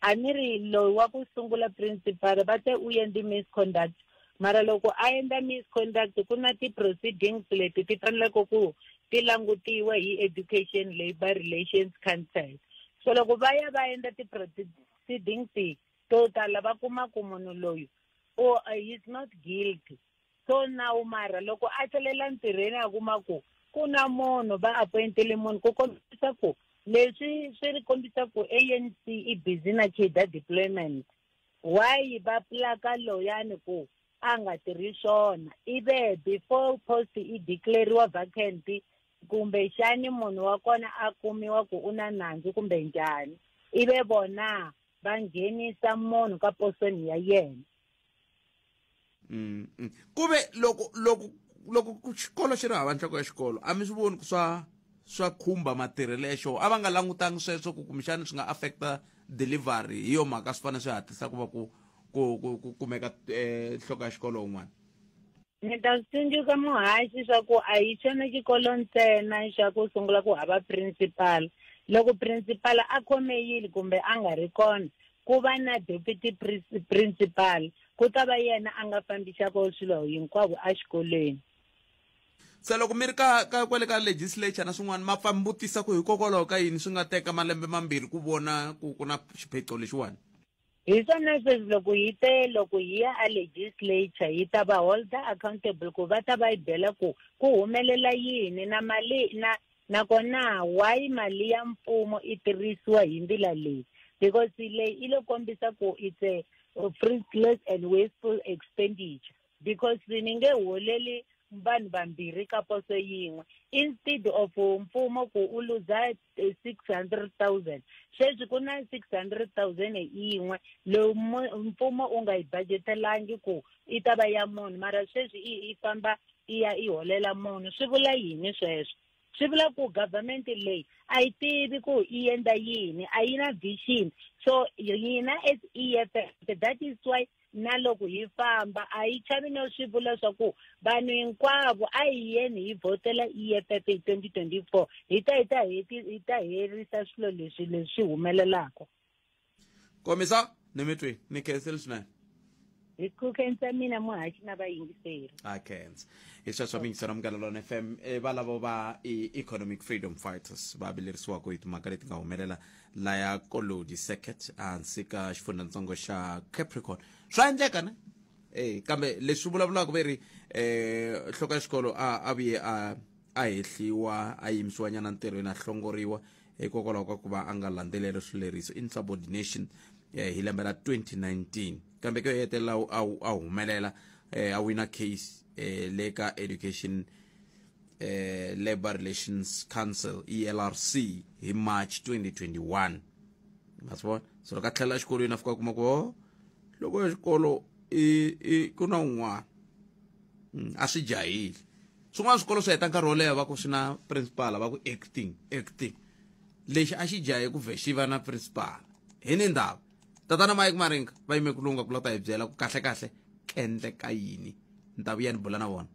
A ni ri loyi wa ku sungula principal va te u endli misconduct, mara loko a endla misconduct ku na ti-proceedings leti ti faneleke ku ti langutiwa hi Education Labour Relations Council. So loko va ya va endla ti-proceedings to tala va kuma ku munhu loyi o he is not guilty. So now mara loko a tlhelela ntirhweni a kuma ku ku na munhu va appointile munhu, ku kombisa ku leswi swi ri kombisa ku ANC i busy na cadre deployment. Why va plaka loyani ku a nga tirhi swona ive before post i declariwa vacant, kumbe xani munhu wa kona a kumiwa ku u na nandzu kumbe njhani, ive vona va nghenisa munhu ka posoni ya yena? Kuve loko loko loko xikolo xi ri hava nhloko ya xikolo, a mi swi voni ku swa khumba matirhelo ya xona? A va nga langutangi sweswo ku kumbexani swi nga affecta delivery, hi yo mhaka swi fanele swi hatlisa ku va ku kumeka nhloko ya xikolo un'wana? Ni ta swi tsundzuka muhaxi swa ku a hi xona xikolo ntsena xa ku sungula ku hava principal. Loko principal a khomeyile kumbe a nga ri kona, ku va na deputy principal, ku ta va yena a nga fambisaka swilo hinkwavo exikolweni. Se loko mi ri ka kwale ka legislature na swin'wana, ma pfa mi vutisa ku hikokwalaho ka yini swi nga teka malembe mambirhi ku vona ku na xiphiqo lexiwani? Hi swona sweswi loko hi te loko hi ya a legislature hi ta va holder accountable ku va ta va hi byela ku ku humelela yini na mali na nakona why mali ya mfumo i tirhisiwa hi ndlela leyi, because leyi i lo kombisa ku it's a fruitless and wasteful expenditure, because ni nge holeli vanhu vambirhi ka poso yin'we instead of mfumo ku u luza 600,000. Sweswi ku na 600,000 yin'we lowu mfumo u nga yi budgetelangi ku i ta va ya munhu, mara sweswi i famba i ya i holela munhu. Swi vula yini sweswo? Swi vula ku government leyi a yi tivi ku i endla yini, a yi na vision. So hina as EFF, that is why na loko hi famba a yi chavi no swi vula swa ku vanhu hinkwavo a hi yeni hi vhotela EFF hi 2024, hi ta herisa swilo leswi humelelaka. Komisa ni mi twi ni khensile swinene. Hi ku khensa mina muhaxi na vayingiseri. A khensa. Hi sweswo miyingiselo Munghana Lona FM, valavo va i Economic Freedom Fighters va vilerisiwaka hi timhaka leti nga humelela laya Kolodi Circuit ehansi ka xifundzhantsongo xa Capricorn. Swa endleka ne? Kambe leswi vulavulaka ve ri nhloko ya xikolo a vuye a hehliwa, a yimisiwa nyana ntirhweni, a hlongoriwa hikokwalaho ka ku va a nga landzeleli swileriso, insubordination, hi lembe ra 2019. Kambe ke hetelela a humelela, a wina case le ka Education Labor Relations Council, ELRC, hi March 2021. Ma swi vona? So loko a tlhela exikolweni a fika a kuma ku, oh, loko ya xikolo i ku na un'wana. A swi jahile. Swin'wana swikolo swi heta nkarhi wo leha va ku swi na principal, va ku acting, acting. Lexi a xi jahe ku vhe xi va na principal. Hi ni ndhawu. Tatana Mike Maringa va yime ku lunga ku la ta hi byela ku kahle kahle kendleka yini. Ni ta vuya ni bula na vona.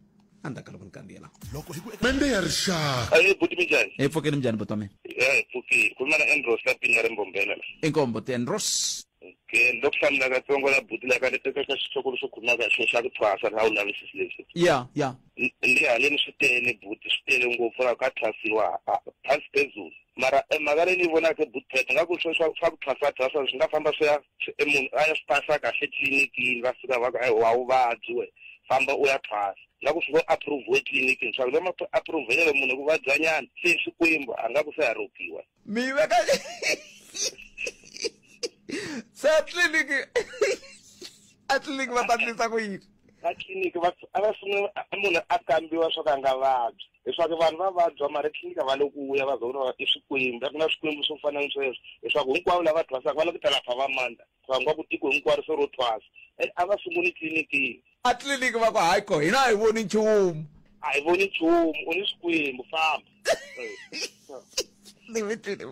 A ni ta kala ku ni kandziyela. Loko hi ku Mende ya rixaka. Ayi buti minjhani? Hi pfukeni minjhani buti wa mina? Ya hi pfukile. Khuluma na Andros la Pinya ri Mbombela la. Inkomu buti Andros. Okay, loko hlamula katsongo la buti la ka ni teka ka xihloko lexo khulumaka hi xona xa ku thwasa la wu lavisisi leswi. Ya, ya. Ni haleni swi tele buti, swi tele ngopfu la ka thwasiwa phansi phezulu. Mara mhaka leyi ni yi vonaka buti Pet, nga ku swa swa ku thwasa thwasa swi nga famba swi ya munhu a ya swi pasa kahle tlilinikini, va fika va ku a wa wu vabyi we, famba u ya thwasa. Nga ku swi ngo approve-iwe etliliniki swa ku va ma approve-ele munhu ku vabyanyana se Xikwembu a nga ku se a rhobiwa. Mi yi veka se a tliliniki, a tliliniki va ta endlisa ku yini? A tliliniki va a va sungula munhu a kambiwa swa ku a nga vabyi, leswaku vanhu va vabya mara etliliniki a va le ku vuya va za ku i swikwembu, a ku na swikwembu swo fana ni sweswo, leswaku hinkwavo lava thwasaka va le ku ta lapha va mandla, va nga ku tiko hinkwaro se ro thwasa, a va sunguli tliliniki. A tliliniki va ku hayi ko hina a hi voni nchumu. A hi voni nchumu, u ni swikwembu, famba. Ni mi twile.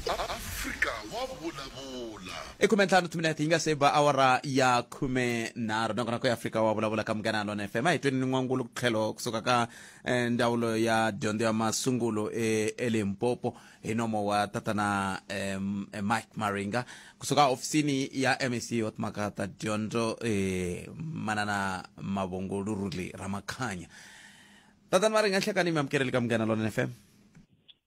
Afrika wa vulavula. I 15 timinete yi nga se ba awara ya 13, nakona ku ya Afrika wa vulavula ka Munghana Lona FM. A hi tweni n'wangulo ku tlhelo kusuka ka ndzawulo ya dyondzo ya masungulo eLimpopo hi nomo wa tatana Mike Maringa kusuka ofisini ya MEC wa timhaka ta dyondzo, manana Mavhongoluruli Ramakhanya. Tatana Maringa, nhlekani mi amukeleli ka Munghana Lona FM.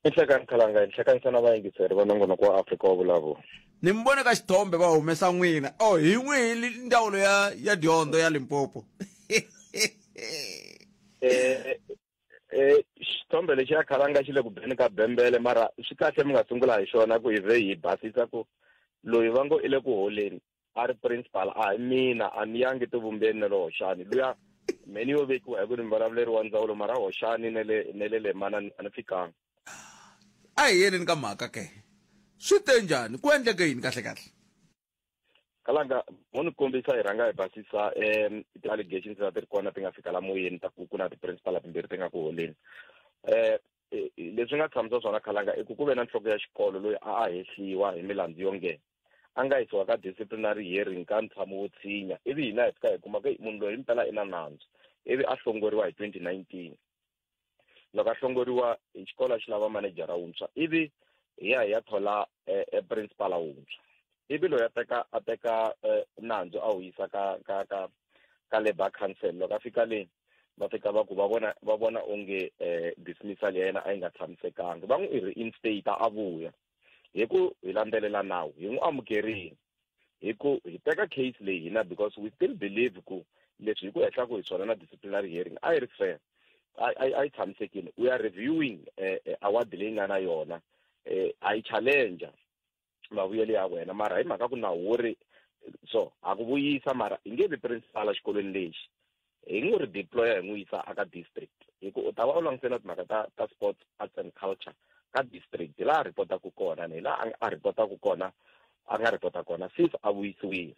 I nhlekani Khalanga, hi nhlekanisa na vayingiseri va nongonoko wa Afrika wa vulavula. Ni mi vone ka xithombe va humesa n'wina. Oh, hi n'wihi ndzawulo ya dyondzo ya Limpopo? Xithombe lexi ya Khalanga xi le ku beni ka bembele, mara swi kahle mi nga sungula hi xona ku hi ve hi basisa ku loyi va ngo i le ku holeni a ri principal, a hi mina, a ni yangi tivumbeni na le Hoxani. Luya mheni yo vekiwa hi ku ni muvulavuleri wa ndzawulo, mara Hoxani ne le, ne le Lemana a ni fikanga. A hi yeleni ka mhaka ke. Swi te njhani? Ku endleke yini kahle kahle? Kalanga, mo ni kombisa hi rhanga hi basisa ti-allegations leti ti ri kona ti nga fika la moyeni ta ku ku na ti-principal timbirhi ti nga ku holeni. Leswi nga tshamisa swona Khalanga i ku ku ve na nhloko ya xikolo loyi a a hehliwa hi milandzu yo nghena. A nga yisiwa ka disciplinary hearing ka ntshamo wo tshinya, ivi hina hi fika hi kuma ku munhu loyi himpela i na nandzu, ivi a hlongoriwa hi 2019. Loko a hlongoriwa hi xikolo a xi lava manejara wuntshwa, ivi hi ya hi ya thola principal wuntshwa, ivi loyi a teka nandzu a wu yisa ka Labour Council. Loko a fika le va fika va ku va vona onge dismissal ya yena a yi nga tshamisekanga, va n'wi reinstate a vuya. Hi ku hi landzelela nawu, hi n'wi amukerile, hi ku hi teka case leyi hina because we still believe ku leswi hi ku hehlaku hi swona na disciplinary hearing a yi ri fair, a yi tshamisekile. We are reviewing award leyi nga na yona, a yi challenge mavuyelo ya wena, mara hi mhaka ku nawu wo ri so ha ku vuyisa, mara hi nge vi principal exikolweni lexi, hi n'wi ri deploya hi n'wi yisa aka district, hi ku u ta va u langutise na timhaka ta sports, arts and culture ka district, hi laha a reportaka kona, ni hi laha a reportaka kona, a nga report kona since a vuyisiwile.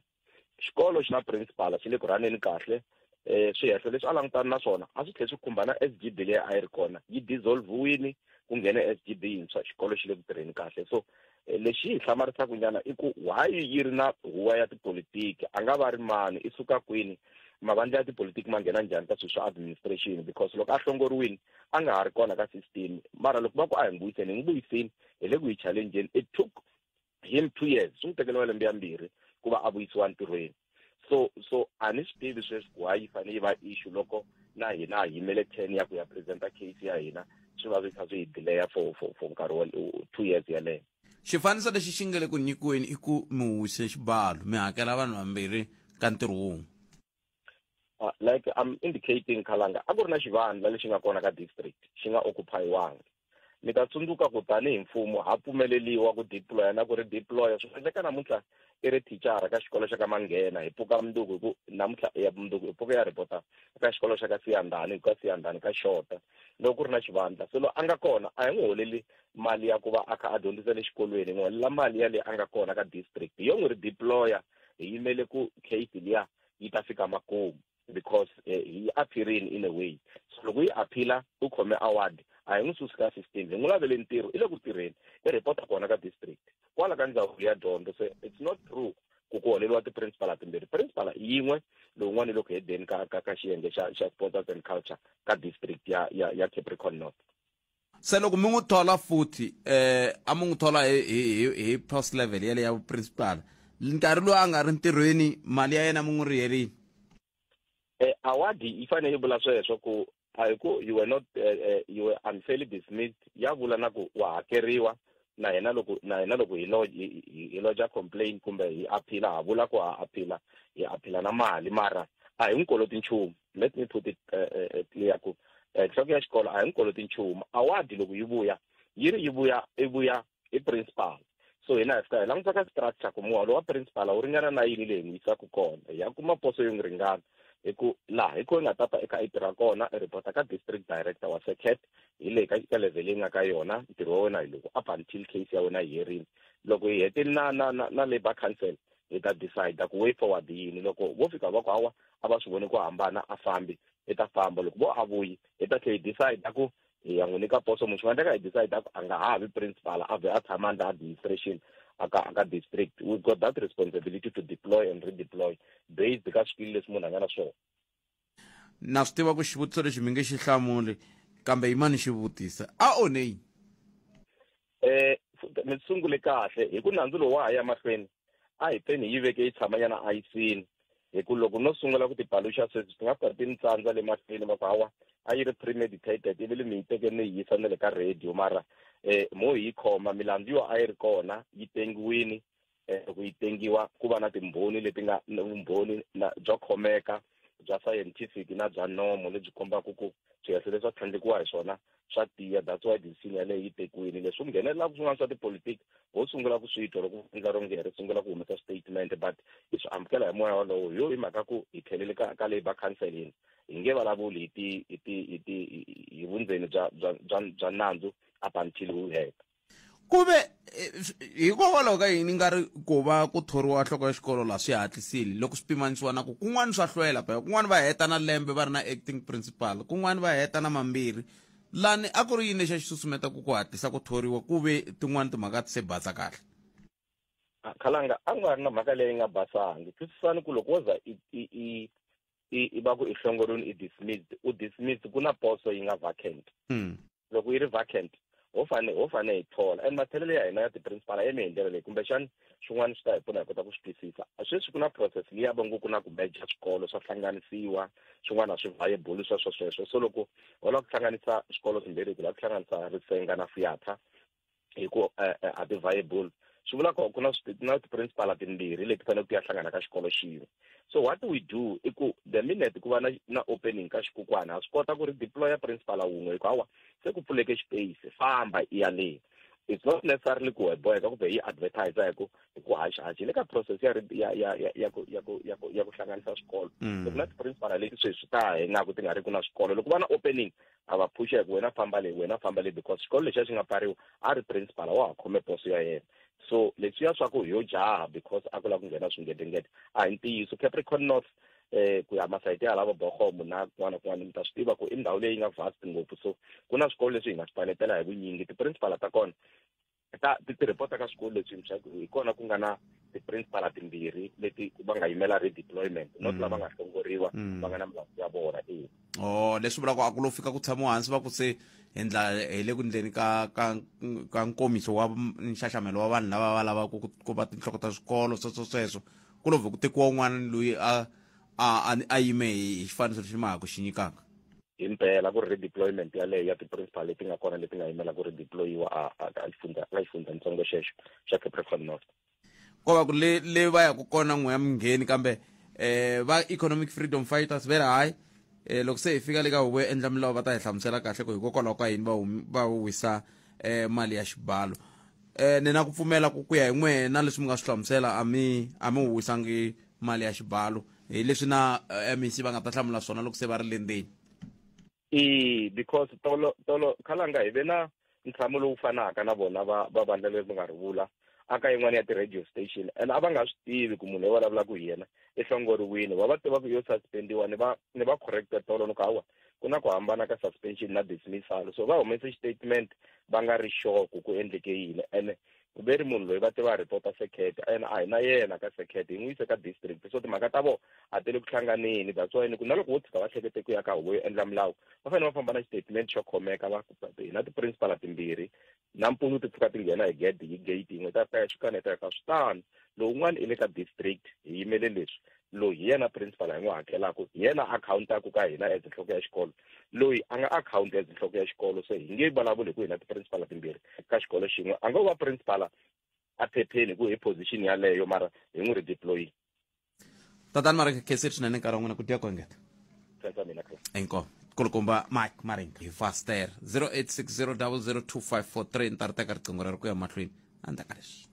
Xikolo xi na principal, xi le ku rhaneni kahle. Swihehlo leswi a langutana na swona a swi tlhela swi khumba na SGB leyi a yi ri kona, yi dissolve-wile, ku nghene SGB yintshwa, xikolo xi le ku tirheni kahle. So lexi hi hlamarisaka nyana i ku why yi ri na huwa ya tipolitiki, a nga va ri mani, i suka kwini, mavandla ya tipolitiki ma nghena njhani ka swilo swa administration, because loko a hlongoriwile a nga ha ri kona ka system. Mara loko va ku a hi n'wi vuyiseni, hi n'wi vuyiseni, hi le ku hi challenge-eni. It took him 2 years swi n'wi tekele malembe yambirhi ku va a vuyisiwa ntirhweni. So a ni swi tivi sweswi ku hayi yi fanele yi va issue loko na hina ha yimele 10 ya ku ya presenta case ya hina, swi va swi kha swi hi delaya for nkarhi wa 2 years yaleyo. Xifaniso lexi xi nga le ku nyikiweni i ku mi wise xibalo, mi hakela vanhu vambirhi ka ntirho wun'we. Like I'm indicating, Khalanga, a ku ri na xivandla lexi nga kona ka district xi nga occupy-wangi. Mi ta tsundzuka ku tanihi mfumo ha pfumeleliwa ku deploya na ku ri deploya. Swi endleka namuntlha i ri thicara ka xikolo xa ka Manghena, hi pfuka mundzuku hi ku namuntlha ya mundzuku hi pfuka ya ripota ka xikolo xa ka Siyandhani, hi ku ka Siyandhani ka xota loko ku ri na xivandla. Se loyi a nga kona a hi n'wi holeli mali ya ku va a kha a dyondzisa le xikolweni, hi n'wi holela mali ya leyi a nga kona ka district. Hi yo n'wi ri deploya, hi yimele ku case liya yi ta fika makumu because hi appearing in a way. So loko yi appeala u khome award, a hi n'wi susi ka system, hi n'wi lavele ntirho, i le ku tirheni, i report kona ka district kwala ka ndzawulo ya dyondzo. So it's not true ku ku holeriwa ti-principal timbirhi, principal yin'we lowun'wana loko hedeni ka xiyenge xa sports arts and culture ka district ya Capricorn North. Se loko mi n'wi thola futhi, a mi n'wi thola hi post level yale ya principal, nkarhi lowu a nga ri ntirhweni mali ya yena mi n'wi riherini? Award yi fanele yi vula sweswo ku a hi ku you were not you were unfairly dismissed, ya vula na ku wa hakeriwa na hina loko hi lodge complaint kumbe hi appeal, ha vula ku ha appeal, hi appeal na mali, mara a hi n'wi koloti nchumu. Let me put it clear ku nhloko ya xikolo a hi n'wi koloti nchumu. Award loko yi vuya yi ri yi vuya i vuya i principal, so hina hi fika hi languta ka structure ku muholo wa principal wu ringana na yini leyi n'wi yisaka kona, hi ya kuma poso yo n'wi ringana hi ku laha hi ko hi nga ta ta eka i tirha kona, i report ka district director wa circuit hi le ka level leyi nga ka yona, ntirho wa wena hi loko up until case ya wena yi herile. Loko hi hetile na labor council hi ta decide ku way forward yini. Loko vo fika va ku hawa a va swi voni ku hambana a fambi, hi ta famba. Loko vo a vuyi hi ta tlhela hi decide ku hi ya n'wi nyika poso, munhu swi nga endleka hi decide ku a nga ha vi principal, a vhe a tshama under administration aka district. We've got that responsibility to deploy and redeploy based ka swikili leswi munhu a nga na swona. Na swi tiva ku xivutiso lexi mi nge xi hlamuli, kambe yimani xi vutisa a onei. Mi sungule kahle hi ku nandzu lowu wa ha ya mahlweni, a hi teni yi veke yi tshamanyana ayisini, hi ku loko no sungula ku tipaluxa sweswi swi nga fika ti ni tsandza le mahlweni va ku hawa a yi ri premeditated, ivi mi yi teke ni yi yisa na le ka radio, mara mo hi yi khoma milandzu yo a yi ri kona yi tengiwini. Loko yi tengiwa ku va na timbhoni leti nga vumbhoni byo khomeka bya scientific na bya nomo lebyi kombaka ku swihehlo leswi a tlhandlekiwa hi swona swa tiya. That's why decision yaleyo yi tekiwile. Leswi nghenelelaka swin'wana swa tipolitiki ho sungula ku swi twa loko vandla ro nge ri sungula ku humesa statement, but hi swi amukela hi moya wolowo hi yo hi mhaka ku hi tlhelele ka labour council hina hi nge vulavuli hi vundzeni bya nandzu up until wu heta. Kuve hikokwalaho ka yini nga ri ku va ku thoriwa nhloko ya xikolo laha swi hatlisile loko swi pimanisiwa na ku kun'wana swa hlwela phela, kun'wana va heta na lembe va ri na acting principal, kun'wana va heta na mambirhi, lani a ku ri yini lexi a xi susumeta ku hatlisa ku thoriwa ku ve tin'wani timhaka ti se basa kahle? Khalanga, a nga ri na mhaka leyi nga basangi. Twisisani ku loko wo za i va ku i hlongoriwile, i dismissed, u dismissed ku na poso yi nga vacant. Loko yi ri vacant ho fane hi thola, and mathelelo ya hina ya ti-principal ya eme hi ndlela leyi, kumbexani swin'wana swi ta hi pfuna hi kota ku swi twisisa. Sweswi ku na process liya va ngo ku na ku meja swikolo swa hlanganisiwa, swin'wana a swi viable sweswo sweswo. So loko ho lava ku hlanganisa swikolo swimbirhi, ku lava ku hlanganisa Risenga na Fuyatha hi ku a ti viable, swi vula ku na ti-principal timbirhi leti faneleke ku ya hlangana ka xikolo xin'we. So what we do i ku the minute ku va na opening ka xikukwana, ha swi kota ku ri deploya principal wun'we hi ku hawa se ku pfuleke space, famba i ya le. It's not necessarily ku hi boheka kumbe hi advertise hi ku haxa le ka process ya ku hlanganisa swikolo. Loko na ti-principal leti sweswi ta ha ingaku ti nga ri ku na swikolo, loko va na opening a va phusha ku wena famba le, wena famba le, because xikolo lexiya xi nga pfariwa a ri principal wa ha khome poso ya yena. So leswiya swa ku yo jaha because a ku lava ku nghena swingetengete a hi ntiyiso. Capricorn North ku ya masayiti ya lava Bogomo na kun'wana kun'wana mi ta swi tiva ku i ndhawu leyi nga vast ngopfu, so ku na swikolo leswi hi nga swi panetela hi vunyingi. Ti-principal ta kona ta ti report ka swikolo leswi hi kona ku nga na Ti-principal timbirhi leti va nga yimela redeployment, not lava nga hlongoriwa va nga na milandzu ya vona. E Oh, leswi vulaka a ku lo fika ku tshamiwa hansi va ku se hi ndla hi le ku ndleni ka nkomiso wa nxaxamelo wa vanhu lava va lavaka ku va tinhloko ta swikolo, sweswo sweswo ku lo vhe ku tekiwa un'wana loyi a yime hi xifaniso lexi ma ha ku xi nyikaka. Himpela ku ri redeployment yaleyo ya ti-principal leti nga kona, leti nga yimela ku redeployiwa a xifundza, ka xifundzatsongo xexo xa Capricorn North. Ko va ku le va yaku kona n'we ya mingheni, kambe va Economic Freedom Fighters ve ri hayi, loko se hi fika le ka huvo yo endla milawu va ta hi hlamusela kahle ku hikokwalaho ka yini va wisa mali ya xibalo. Ni na ku pfumela ku ya hi n'we na leswi mi nga swi hlamusela, a mi wisangi mali ya xibalo, hi leswi na MEC va nga ta hlamula swona loko se va ri le ndzeni. E because tolo tolo khalanga hi ve na ntshamo lowu fanaka na vona va vandla leri mi nga ri vula aka yin'wana ya ti-radio station, and a va nga swi tivi ku munhu loyi vulavulaka hi yena i hlongoriwile. Va tiva ku yo suspendiwa, ni va correcta tolo ni ku hawa, ku na ku hambana ka suspension na dismissal. So va humese statement va nga ri sure ku endleke yini, ene ve ri munhu loyi va tiva report-a circuit, ene a hi na yena ka circuit, hi n'wi yise ka district. So timhaka ta vona a ti le ku hlanganeni. That's why ni ku na loko vo tshika va hlekete ku ya ka huvo yo endla milawu, va fanele va famba na xitatimende xo khomeka, va hi na ti-principal timbirhi, nampundzu ti pfuka ti nghena hi gate, hi gate yin'we ta fika xikaneta ka swi tano. Lowun'wana i le ka district, hi yimele leswi, loyi hi yena principal hi n'wi hakelaku, hi yena akhawuntaku ka hina as nhloko ya xikolo, loyi a nga akhawunti as nhloko ya xikolo. So hi nge vulavuli hi ku hi na ti-principal timbirhi ka xikolo xin'we. A ngo va principal a phepheni ku hi position yaleyo, mara hi n'wi redeployini. Tatani Mareka, khensile swinene nkarhi wa n'wina, ku dya ku engeta. Khensa mina, Chris. Inkomu, kulukumba Mike Maringa. Hi faster 0860002543, ni ta ri teka riqingho rero ku ya mahlweni endzhaku ka leswi.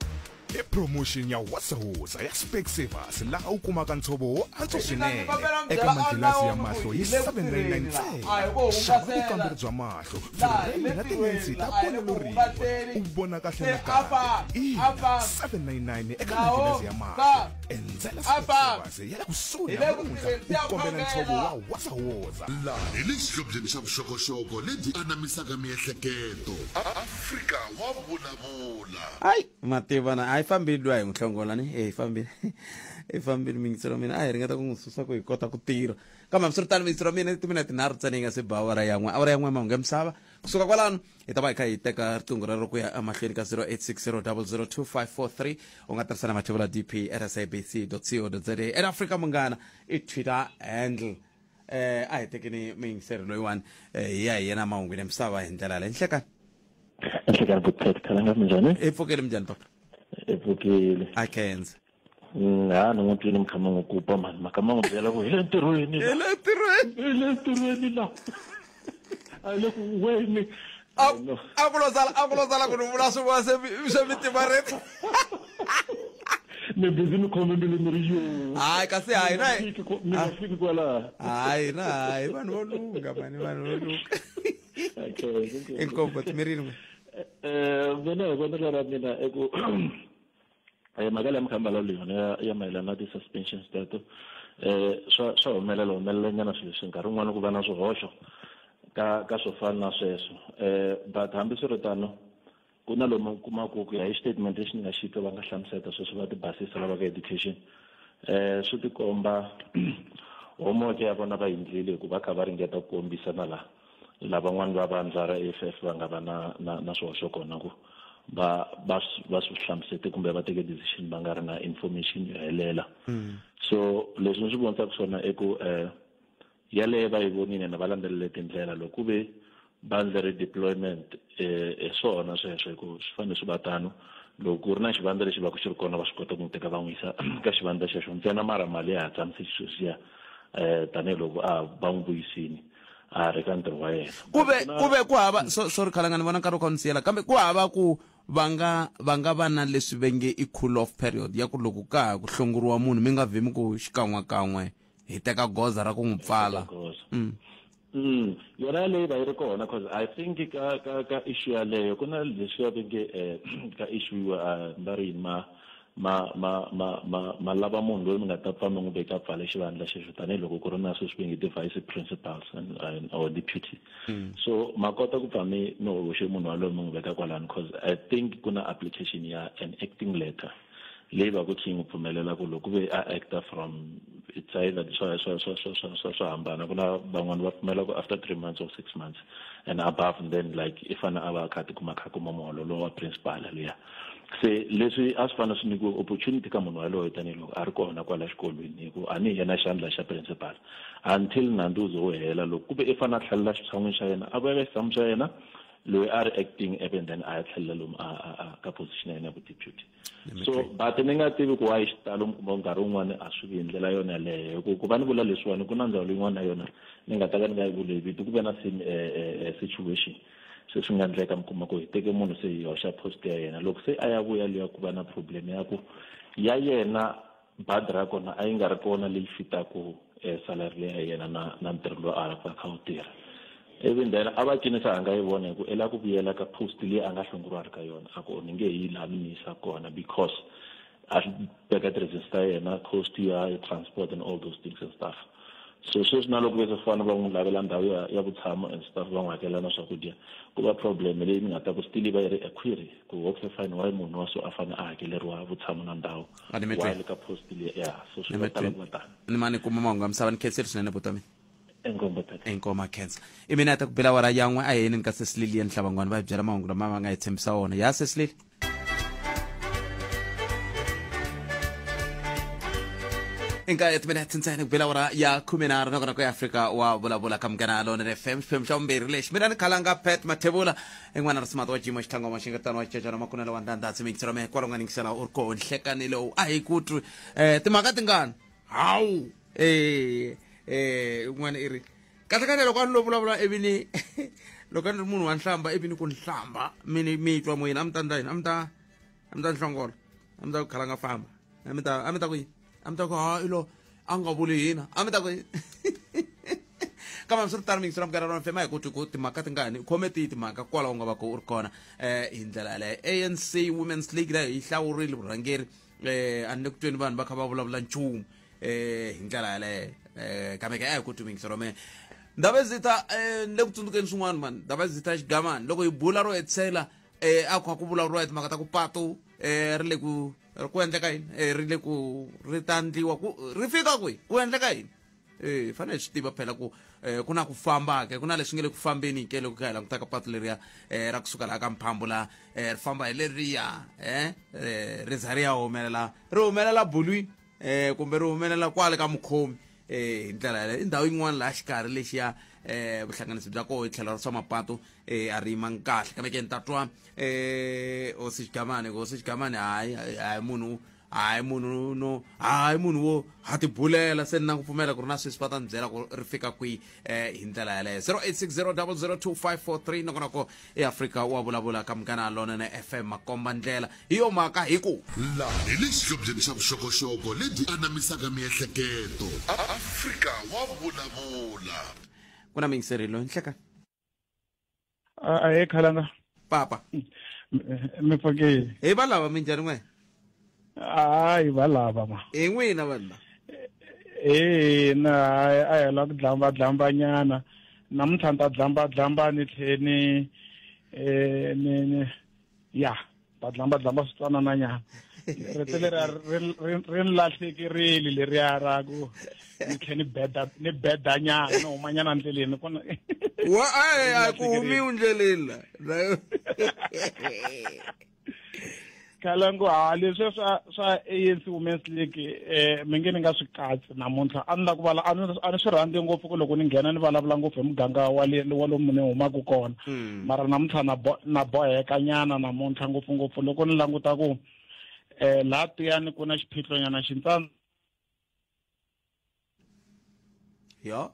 I promotion ya wasawosa ya Specsavers, laha u kumaka ntshovo wo antswa swinene eka manghilazi ya mahlo hi 799 ntsena. Xava vukamberi bya mahlo, fureme na tilensi ta vonelo rin'we, u vona kahle nakambe. Ina, 799 eka manghilazi ya mahlo. Endzela Specsavers ya le kusuhi namuntlha u kombela ntshovo wa wasawoza. Laha hi le xihlobyeni xa vuxokoxoko lebyi anamisaka miehleketo. Afrika wa vulavula. Hayi, mativa na a yi fambile luya hi n'wi hlongola ni e hi fambile mingiselo mina a hi ringeta ku n'wi susa ku hi kota ku tirha, kambe hambiswiritano, mingiselo mina, timinete tinharhu ntsena yi nga se ba awara ya n'we, awara ya n'we mahungu ya misava. Kusuka kwalano hi ta va hi kha hi teka riqingho rero ku ya emahlweni ka 0860002543. U nga tirhisa na mathevula dp at sabc co za, at Afrika Munghana i Twitter handle. A hi tekeni muyingiseri loyiwani, hi ya hi yena mahungwini ya misava hi ndlela yaleyo. Nhlekani. Nhlekani, Buthet Khalanga, minjhani? I pfukile, minjhani papa? I pfukile. A khensa. Ha ni n'wi twini mi kha mi n'wi kupa mani, mhaka ma n'wi byela ku hi le ntirhweni. Hi le ntirhweni. Hi le ntirhweni la, a hi le ku weni. A ku lo sala ku ni vula swin'wana se swa mitima reti. Mi busy mi khome mbilu mi ri yo. Hayi, kasi hayi na. Mi nga fiki kwalaha. Hayi na, hayi, vanhu vo lunga mani, vanhu vo lunga. Inkomu, timirini n'we. Mina hi vonelo ra mina i ku mhaka leyi mi kha mi vulavula yona ya mayelana na ti-suspensions teto, swa humelela, humelela nyana swilo leswi nkarhi wun'wani ku va na swihoxo ka swo fana na sweswo, but hambiswiritano ku na lomu u kumaku ku ya hi statement lexi ni nga xi twa va nga hlamuseta sweswi, va ti basisa lava ka education, swi tikomba homework ya vona va endlile, hikuva kha va ringeta ku kombisa na laha lavan'wani va vandla ra EFF va nga va na swihoxo kona, ku va swi hlamusete kumbe va teke decision va nga ri na information yo helela. So leswi ni swi vonisaka swona i ku yaleyo va yi vonile na va landzelele tindlela loko ku ve va endle redeployment, hi swona sweswo, hi ku swi fanele swi va tano. Loko ku ri na xivandla lexi va ku xi ri kona, va swi kota ku n'wi teka va n'wi yisa ka xivandla xexo ntsena, mara mali ya ha tshamise xisweswiya, tanihiloko a va n'wi vuyisini a ri ka ntirho wa yena. Ku ve ku hava, so sorry Khalanga, ni vona nkarhi wu kha wu ni siyela, kambe ku hava ku va nga va na leswi va nge i cool off period ya ku loko ka ha ku hlongoriwa munhu, mi nga vhimi ku xikan'we kan'we hi teka goza ra ku n'wi pfala? Yona yaleyo va yi ri kona, cause I think ka issue yaleyo ku na leswiya va nge ka issue va ri yini, ma lava munhu loyi mi nga ta pfa mi n'wi veka pfale xivandla xexo, tanihiloko ku ri na sweswi va nge ti-vice principals and or deputy. So ma kota ku pfa mi hoxe munhu waloye mi n'wi veka kwalano, cause I think ku na application ya an acting letter. Leyi va ku kha yi n'wi pfumelela ku loko ve a actor from it's either swa swa swa swa swa swa swa hambana ku na van'wani va pfumela ku after 3 months or 6 months and above and then like i fane a va a kha a tikuma a kha a kuma muholo lowa wa principal luya se leswi a swi fanele swi nyikiwe opportunity ka munhu yaloye tanihiloko a ri kona kwala xikolweni hi ku a ni yena xandla xa principal until nandzu wu ze wu hela loko ku ve i fanele a tlhelela xitshan'wini xa yena a vuya ka xitshamo xa yena loyi a ri acting even then a ya tlhelela lomu a a ka position ya yena ya vu deputy so but ni nga tivi ku why xitalo mi kuma nkarhi wun'wani a swi vi hi ndlela yona yaleyo hi ku ku va ni vula leswiwani ku na ndzawulo yin'wana na yona ni nga ta ka ni nga yi vuli hi vito ku ve na same situation se swi nga endleka mi kuma ku hi teke munhu se hi hoxa post ya yena loko se a ya vuya luya ku va na problem ya ku ya yena badi ra kona a yi nga ri kona leyi fitaku salary leyi ya yena na na ntirho lowu a a kha wu tirha even then a va cinisa a nga yi vona hi ku i lava ku vuyela ka post leyi a nga hlongoriwa a ri ka yona a ku ni nge yi laha mi ni yisa kona because a swi veka ti-reasons ta yena cost ya transport and all those things and stuff so sweswi na loko ve se fana va n'wi lavela ndhawu ya ya vutshamo and stuff va n'wi hakela na swakudya ku va problem leyi ni nga ta ku still yi va yi ri a query ku okay fine why munhu wa so a fane a hakeleriwa vutshamo na ndhawu why le ka post leyi ya so swi va tala ku va tano ni mani kuma mahungu ya misava ni khensile swinene buti wa mina Inkomu tata. Inkomu khensa. I mina ta ku bela awara ya n'we a hi yeneni ka Sesi Lilian Hlabangwani va hi byela mahungu lama va nga hi tshembisa wona. Ya Sesi Lili. Inkaye timinete ntsena ku bela awara ya 13 nakona ku Afrika wa vulavula ka Munghana Lonene FM xiphemu xa vumbirhi lexi mina ni khalanga Pat Mathebula in'wana ri simata wa jimo xitlhangoma xingetano wa xicecana makunelo wa ndandhatsi mingiselo mehe kwalo nga ningisela u ri koho nhlekani lowu a hi ku twi timhaka tingani hawu eh eh un'wana i ri kahle kahle loko a ni lo vulavula ivi ni loko a ni ri munhu wa nhlamba ivi ni ku nhlamba mi ni mi twa moyeni a mi ta ndla yini a mi ta a mi ta ni hlongola a mi ta ku khalanga famba a mi ta a mi ta ku yini a mi ta ku ha ilo a nga vuli hina a mi ta ku yini kambe hambiswiritano miyingiselo ya munghana rona fema hi ku twi ku timhaka tingani khome tihi timhaka kwalaho u nga va ku u ri kona um hi ndlela yaleyo anc women's league leyo yi hlawurile vurhangeri um a ni le ku tweni vanhu va kha va vulavula nchumu eh hi ndlela yaleyo eh kambe ke a hi ku twi rome ndaba zita eh ni le ku tsundzukeni swin'wana mani ndaba zita xigamani loko hi bula ro hetisela eh a kha ku vulavuriwa hi timhaka ta ku patu eh ri le ku ku endleka yini eh ri le ku ri ta ndliwa ku ri fika kwihi ku endleka yini eh fanele hi swi tiva phela ku eh ku na ku famba ke ku na leswi nge le ku fambeni ke loko kha hi langutaka patu leriya eh ra kusuka laha ka mphambu laha eh ri famba hi leriya eh ri za ri ya humelela ri humelela bulwini eh kumbe ri humelela kwale ka mukhomi eh hi ndlela yaleyo i ndhawu yin'wana laha xikarhi lexiya eh vuhlanganisi bya koho hi tlhelo ra swa mapatu eh a ri yimangi kahle kambe ke ni ta twa eh hosi xigamani hosi xigamani hayi hayi munhu hayi munhu no hayi munhu wo ha tibulela se ni na ku pfumela ku ri na sweswi va ta ni byela ku ri fika kwihi eh hi ndlela yaleyo 0860002543 nongonoko eAfrika wa vulavula ka Munghana Lonene FM makomba ndlela hi yo mhaka hi ku Laha hi le xihlobyeni xa vuxokoxoko lebyi anamisaka miehleketo. Afrika wa vulavula. Ku na miyingiseri loyi nhlekani. A he khalanga. Papa. Mi pfukile. Hi va lava minjhani n'we? Hayi va lava ma. Hi n'wina vanhu lava. Ina hayi a hi la ku dlamba dlambanyana. Namuntlha ni ta dlamba dlamba ni tlhe ni eh ni ni ya ta dlamba dlamba switsanana nyana. Rito leri ri ni lahlekerile leriya ra ku ni tlhe ni beda ni beda nyana ni huma nyana ndleleni kona. Wa a ku humiwi ndleleni la. Khalangu ha leswi swa swa ANC Women's League eh mi nge ni nga swi katsi namuntlha a ni la ku vala a ni a ni swi rhandzi ngopfu ku loko ni nghena ni vulavula ngopfu hi muganga wa le wa lomu ni humaka kona mara namuntlha na bo na boheka nyana namuntlha ngopfungopfu loko ni languta ku eh laha tiyani ku na xiphiqo nyana xintsana ya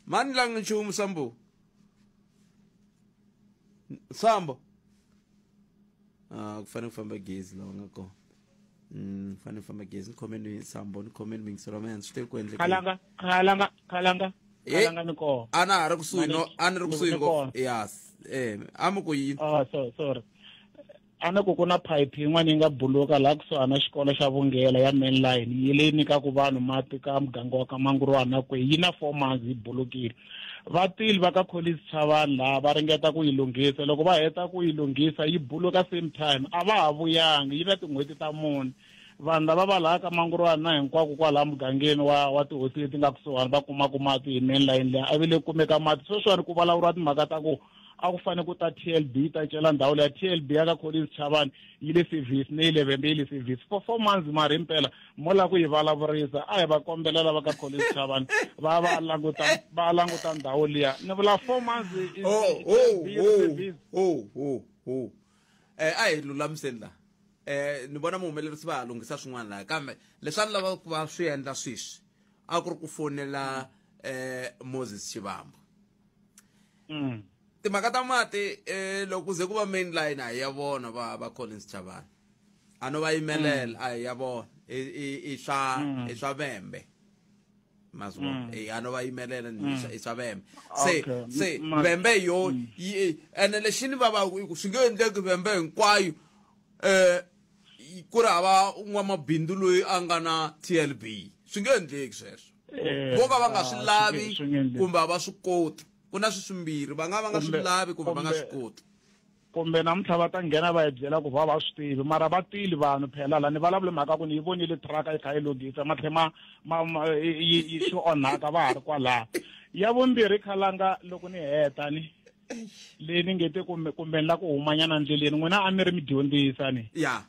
mani langi nchumu sambo sambo ah ku fanele ku famba gezi lawa nga kona fanele ku famba gezi ni khomeni sambo ni khomeni mingiselo wa mina swi tele ku endleka khalanga khalanga khalanga khalanga ni kona a na ha ri kusuhi no a ni ri kusuhi ngopfu yes eh a mi ku yini oh so sorry A ni ku ku na phayiphi yin'wana yi nga buluka laha kusuhani na xikolo xa Vungela ya mainline yi leyi nyikaka vanhu mati ka muganga wa ka Mangurwana kwihi yi na 4 months yi bulukile. Va tile va ka Collins Chavani laha va ringeta ku yi lunghisa loko va heta ku yi lunghisa yi buluka same time a va ha vuyangi yi na tin'hweti ta mune. Vanhu lava va laha ka Mangurwana na hinkwako kwalaha mugangeni wa wa tihosi leti nga kusuhani va kumaka mati hi mainline leyi a vi le kumeka mati sweswiwani ku vulavuriwa timhaka ta ku a ku fanele ku ta TLB yi ta cela ndhawu leya TLB ya ka Collins Chavani yi le service ne yi le Vhembe yi le service for 4 months mara himpela mo la ku yi vulavurisa a hi va kombela lava ka Collins Chavani va va languta va languta ndhawu liya ni vula 4 months oh oh oh oh oh oh eh a hi lulamiseni la eh ni vona muhumelerisi va ha lunghisa swin'wana laha kambe leswi a ni lava ku va swi endla sweswi a ku ri ku fonela eh Moses Shivambu Timhaka ta mati eh loko ku ze ku va main line a hi ya vona va va Collins Chavani a no va yimelela a hi ya vona i i i swa i swa vembe ma swi vona eh a no va yimelela ni i swa vembe se Okay. se Ma- vembe yo yi ene lexi ni vavaku i ku swi nge endleki vembe hinkwayo eh ku ri hava n'wamabindzu loyi a nga na TLB swi nge endleki sweswo Eh, vo ka va nga swi ah, lavi swi nge endleki. kumbe a va swi koti ku na swi swimbirhi va nga va nga swi Kumbe- lavi kumbe va nga swi kumbe- koti kumbe namuntlha va ta nghena va hi byela ku va va swi tivi mara va tili vanhu phela la ni vulavule mhaka ku ni yi vonile truck yi kha yi lunghisa ma tlhe ma ma ma yi yi swi onhaka va ha ri kwalaha ya vumbirhi khalanga loko ni heta ni leyi ni nge te kumbe kumbe ni la ku humanyana ndleleni n'wina a mi ri mi dyondzisa ni ya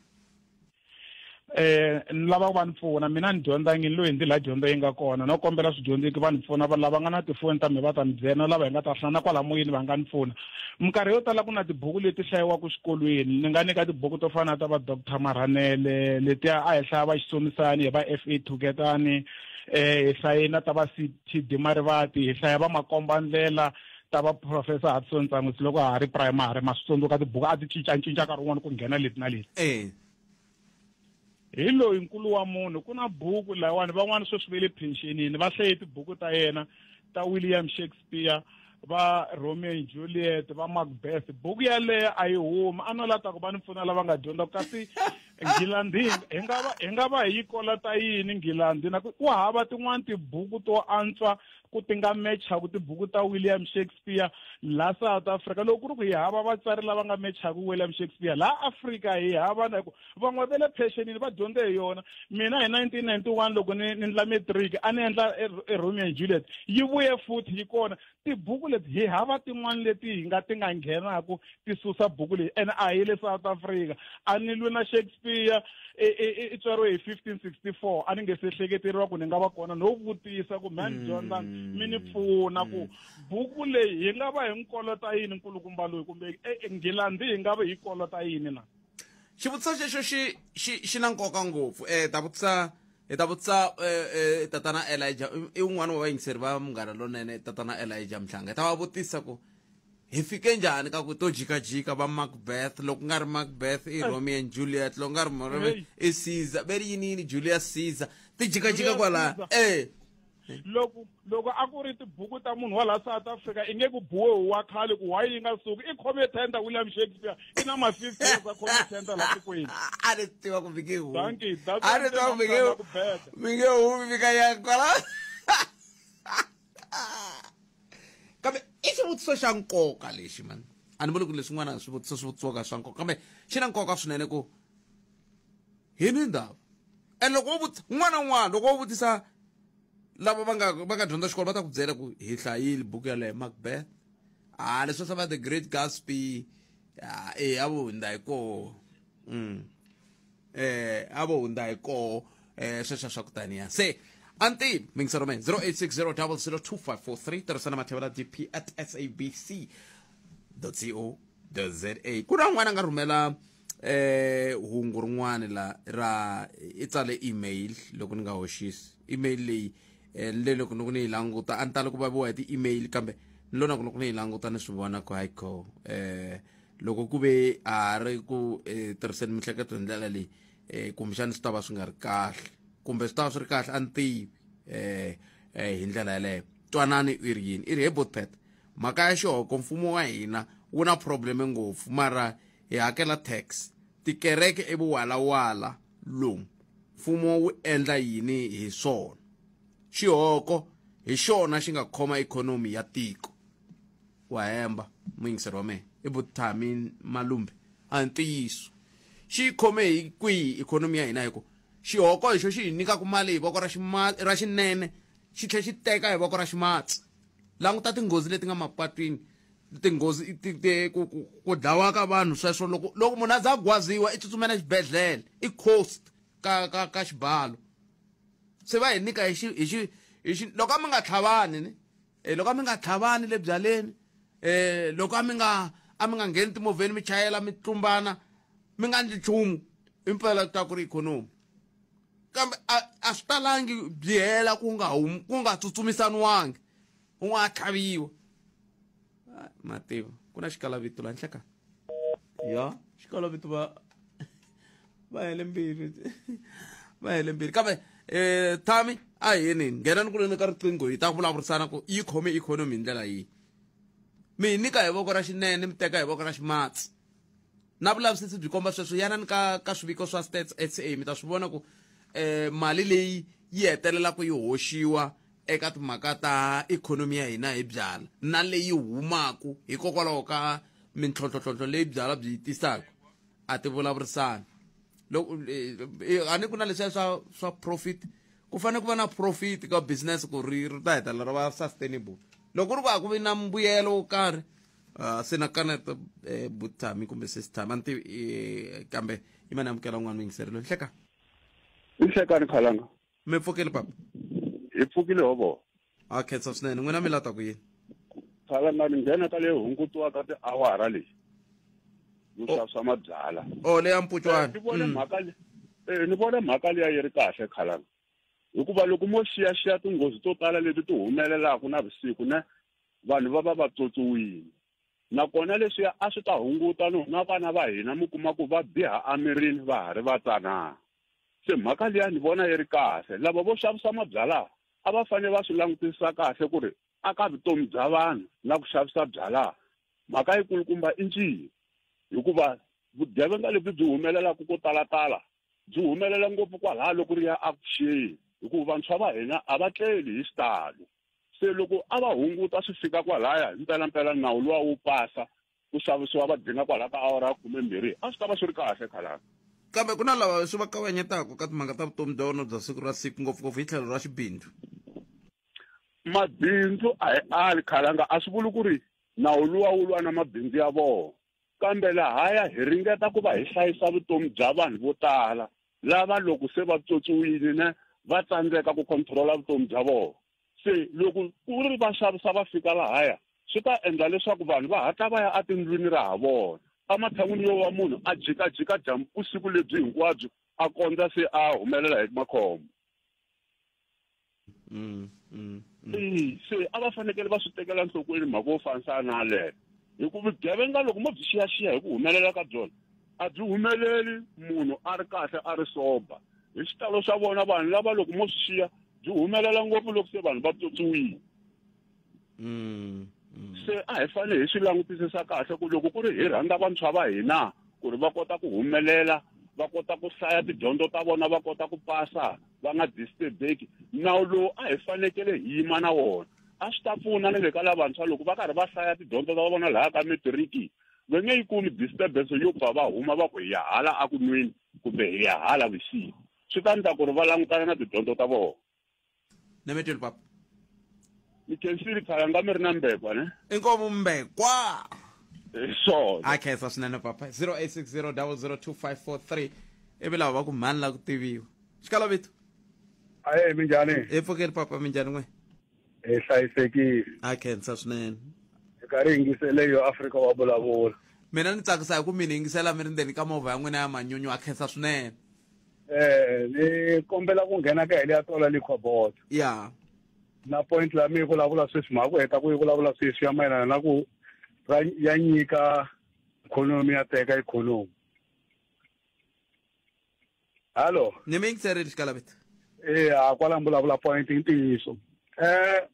eh ni lava ku va ni pfuna mina ni dyondzangi ni loyi ndzi la dyondzo yi nga kona no kombela swidyondzeki va ni pfuna vanhu lava nga na tifoni ta me va ta ni byela na lava hi nga ta hlangana kwala moyeni va nga ni pfuna minkarhi yo tala ku na tibuku leti hlayiwaka xikolweni ni nga nyika tibuku to fana na ta va Dr Marhanele letiya a hi hlaya va Xisomisani hi va F_A Thuketani eh hi hlaye na ta va C_T_D Marivate hi hlaya va Makombandlela ta va Professor Hudson Ntsanwisi loko ha ri primary ma swi tsundzuka tibuku a ti cincacinca nkarhi wun'wani ku nghena leti na leti eh hi loyi nkulu wa munhu ku na buku layiwani van'wani sweswi ve le phenxenini va hlaye tibuku ta yena ta William Shakespeare va Romeo and Juliet va Macbeth buku yaleyo a yi humi a no la ta ku va ni pfuna lava nga dyondza kasi Nghilandi hi nga va hi nga va hi yi kolota yini Nghilandi na ku hava tin'wani tibuku to antswa ku ti nga mechaku tibuku ta William Shakespeare la South Africa loko ku ri ku hi hava vatsari lava nga mechaku William Shakespeare la Afrika hi hava na ku van'we va le phenxenini va dyondze hi yona mina hi 1991 loko ni ni endla matric a ni endla e Romeo and Juliet yi vuye futhi yi kona tibuku leti hi hava tin'wana leti hi nga ti nga nghenaku ti susa buku leyi ene a hi le South Africa a ni lwi na Shakespeare i tswariwe hi 1564 a ni nge se hleketeriwa ku ni nga va kona no vutisa ku mhe ni dyondza mi ni pfuna ku buku leyi hi nga va hi n'wi kolota yini nkulukumba loyi kumbe Nghilandi hi nga va hi kolota yini na xivutiso xexo xi xi xi na nkoka ngopfu eh ta vutisa hi ta vutisa eh, eh, tatana Elijah i un'wana wa vayingiseri va munghana lonene tatana Elijah Mhlanga hi ta va vutisa ku hi fike njhani ka ku to jikajika va Macbeth loko ku nga ri Macbeth i Romeo and Juliet loko nga ri Romeo i Caesar ve ri yini yini Julius Caesar ti jikajika kwalaya eh loko loko a ku ri tibuku ta munhu wa laha South Africa i nge ku buwe wa khale ku why yi nga suki i khome tender William Shakespeare i na ma 50 years a khome tender laha tikweni a ni tiva ku mi nge humi Dankie, that's a ni tiva ku mi nge mi nge humi mi ka ya kwala kambe i xivutiso xa nkoka lexi mani a ni vuli ku leswin'wana swivutiso swi vutisiwaka swa nkoka kambe xi na nkoka swinene ku hi ni ndhawu and loko wo vutisa un'wana na un'wana loko wo vutisa lava va nga va nga dyondza xikolo va ta ku byela ku hi hlayile buku yaleyo Macbeth a leswi swa va the Great Gatsby e a vo hundza hi koho eh a vo hundza hi koho eh sweswo swa ku taniya se anti mingisero me 0860002543 tirhisana mathevela dp at sabc co za ku na un'wana a nga rhumela eh hungu rin'wana la ra i tsale email loko ni nga hoxisi email leyi eh, le loko ni ku ni yi languta a ni tali ku vaviwa hi ti-email kambe ni lona ku loko ni yi languta ni swi vona ku hayiko eh loko ku ve a ha ri ku eh, tirhiseni mihleketo hi ndlela leyi eh kumbexana swi ta va swi nga ri kahle kumbe swi ta va swi ri kahle a ni tivi eh, eh hi ndlela yeleyo twanani i ri yini i ri he botpet mhaka ya xihoko mfumo wa hina wu na probleme ngopfu mara hi hakela tax Tikereke i vuwalawala lomu. Mfumo wu endla yini hi swona? Xihoko hi xona xi nga khoma ikhonomi ya tiko. Wa hemba muyingiseri wa mehe i Butami Malumbi. A hi ntiyiso. Xi yi khome hi kwihi ikhonomi ya hina hi ku xihoko hi xo xi hi nyikaka mali hi voko ra ra xinene xi tlhela xi teka hi voko ra ximatsi. Languta tinghozi leti nga mapatwini tinghozi ku ku ku dlawa ka vanhu sweswo loko loko munhu a za a gwaziwa i tsutsumela exibedhlele i cost ka ka ka xibalo se va hi nyika hi xi hi xi hi xi loko a mi nga tlhavani ni eh, loko a mi nga tlhavani le byaleni eh loko a mi nga a mi nga ngheni timovheni mi chayela mi tlumbana mi nga ndli nchumu impela ku ta ku ri ikhonomi kambe a a swi talangi byi hela ku nga hum ku nga tsutsumisaniwangi un'wana a tlhaviwa mativa ku na xikalavito la nhleka ya xikalavito va va hele mbilu va hele mbilu kambe um tami a hi yini nghenani kunene ka riqingho hi ta vulavurisana ku yi khome ikhonomi hi ndlela yihi mi hi nyika hi voko ra xinene mi teka hi voko ra ximatsi na vulavisisi byi komba sweswo yanani ka ka swiviko swa stats sa mi ta swi vona ku um mali leyi yi hetelelaka yi hoxiwa eka timhaka ta ikhonomi ya hina hi byala na leyi humaku hikokwalaho ka mintlhontlhontlhontlho leyi byala byi yi tisaka a ti vulavurisani loko eh, eh, a ni ku na leswiya swa swa profit ku fanele ku va na profit ka business ku ri ri ta hetelela ri va sustainable loko ku ri ku a ku vi na mbuyelo wo karhi uh, se na kaneta eh, butami kumbe sesitami a ni tivi eh, kambe yi mani amukela un'wana muyingiseri loyi nhleka nhlekani khalanga mi pfukile papa hi pfukile hovo a khensa swinene n'wina mi lata ku yini khalanga ni nghena ka leyi hungutiwaka tiawara leyi yo oh. xavisa mabyala o oh, leya mpucwana eh, ni vona mm. mhaka eh, ni vona mhaka liya yi ri kahle khalanga hikuva loko mo xiyaxiya tinghozi to tala leti ti humelelaka na vusiku ne vanhu va va va tswotswiwile nakona leswiya a swi ta hunguta no na vana va hina mi kuma ku va biha emirini va ha ri va tsanana se mhaka liya ni vona yi ri kahle lava vo xavisa mabyala a va fanele va swi langutisa kahle ku ri aka vutomi bya vanhu na ku xavisa byala mhaka yikulukumba i ncini hikuva vugevenga lebyi byi humelelaka ko talatala byi humelela ngopfu kwalaha loko ri ya akuxeni hikuva vantshwa va hina a va tleli hi xitalo se loko a va hunguta swi fika kwalaya hi mpelampela nawu luwa wu pasa ku xavisiwa va dzinga kwalaya ka awara ya khumembirhi a swi ta va swi ri kahle khalanga kambe ku na lava swi va kavanyetaka ka timhaka ta vutomi bya vona bya siku ra siku ngopfungopfu hi tlhelo ra xibindzu mabindzu a hi ali khalanga a swi vuli ku ri nawu luwa wu lwa na mabindzu ya vona kambe lahaya hi ringeta ku va hi hlayisa vutomi bya vanhu vo tala lava loko se va tswotswiwile ne va tsandzeka ku controla vutomi bya vona se loko ku ri va xavisa va fika lahaya swi ta endla leswaku vanhu va hatla va ya etindlwini ra ha vona ematshan'wini yo va munhu a jikajika dyambu vusiku lebyi hinkwabyo a kondza se a humelela hi makhombo mm, mm, mm. se a va fanekele va swi tekela enhlokweni mhaka yo fanisana na yaleyo hi ku vugevenga loko mo byi xiyaxiya hi ku humelela ka byona a byi humeleli munhu a ri kahle a ri soba hi xitalo xa vona vanhu lava loko mo swi xiya byi humelela ngopfu loko se vanhu va tswotswiwile mm, mm. se a hi fanele hi swi langutisisa kahle ku loko ku ri hi rhandza vantshwa va hina ku ri va kota ku humelela va kota ku hlaya tidyondzo ta vona va kota ku pasa va nga disturbeki nawu lowu a hi fanekele hi yima na wona a swi ta pfuna na le ka lavantshwa loko va karhi va hlaya tidyondzo ta vona laha ka matiriki va nge yi kumi disturbance yo pfa va huma va ku hi ya hala a ku nweni kumbe hi ya hala vusiku swi ta endla ku ri va langutana na tidyondzo ta vona nemetweni papa mi khensile khaya nga mi ri na mbekwa ne inkomu mbekwa hi swona a khensa swinene papa 0860 002543 ivi lava va ku mhani la ku tiviwa xikalo vito aye minjhani hi pfukeli papa minjhani n'we hi hlayisekile a khensa swinene hi karhi yingisele yo afrika wa vulavula mina ni tsakisa hi ku mi ni yingisela mi ri ndzeni ka movha ya n'wina ya manyunyu a khensa swinene eh ni kombela ku nghena ka heli ya tola liquor board ya na point la mi yi vulavula sweswi mhaka ku heta ku yi vulavula sweswi ya mayelana na ku ra ya nyika ikhonomi ya teka ikhonomi hallo ni mi yingiserile xikalavita eya kwala mi vulavula point i ntiyiso eh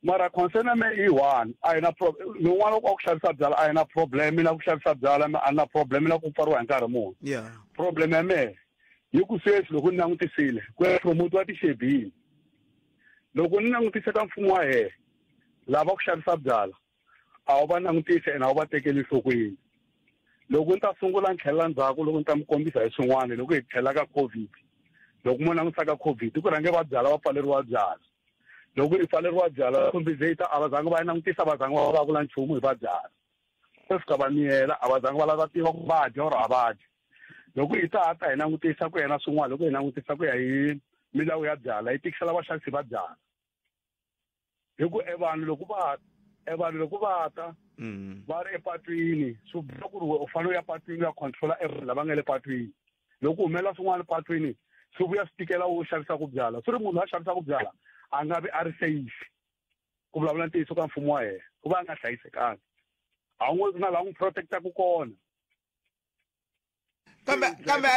Mara concern ya me i one, a yi na lowun'wana wa ku xavisa byala a yi na problem, na ku xavisa byala a na problem na ku pfariwa hi nkarhi muni. Problem ya mehe yi ku sweswi loko ni langutisile ku ya promotiwa tixebini. Loko ni langutise ka mfumo wa hehe lava ku xavisa byala a wu va langutisi ene a wu va tekeli enhlokweni. Loko ni ta sungula ni tlhelela ndzhaku loko ni ta mi kombisa hi swin'wana loko hi tlhela ka COVID, loko mo langutisa ka COVID ku rhange va byala va pfaleriwa byala. Loko i pfaleriwa byala compensate a va zangi va langutisa, va zangi va vulavula nchumu hi va byala. Se fika va miyela, a va zangi va lava tiva ku va dya or a va dyi. Loko hi ta ta hi langutisa ku yena swin'wana, loko hi langutisa ku ya hi milawu ya byala yi tikisela vaxavisi va byala. Hi ku evanhu loko va evanhu loko va ta va ri epatwini, swi vula ku ri u fanele u ya patwini u ya controla evanhu lava nga le patwini. Loko humelela swin'wana patwini swi vuya swi tikela wo xavisaka byala. Swi ri munhu a xavisaka byala a nga vi a ri safe. Ku vulavula ntiyiso ka mfumo wa yena, ku va a nga hlayisekanga. A wu n'wi na laha n'wi protectaka kona. Kambe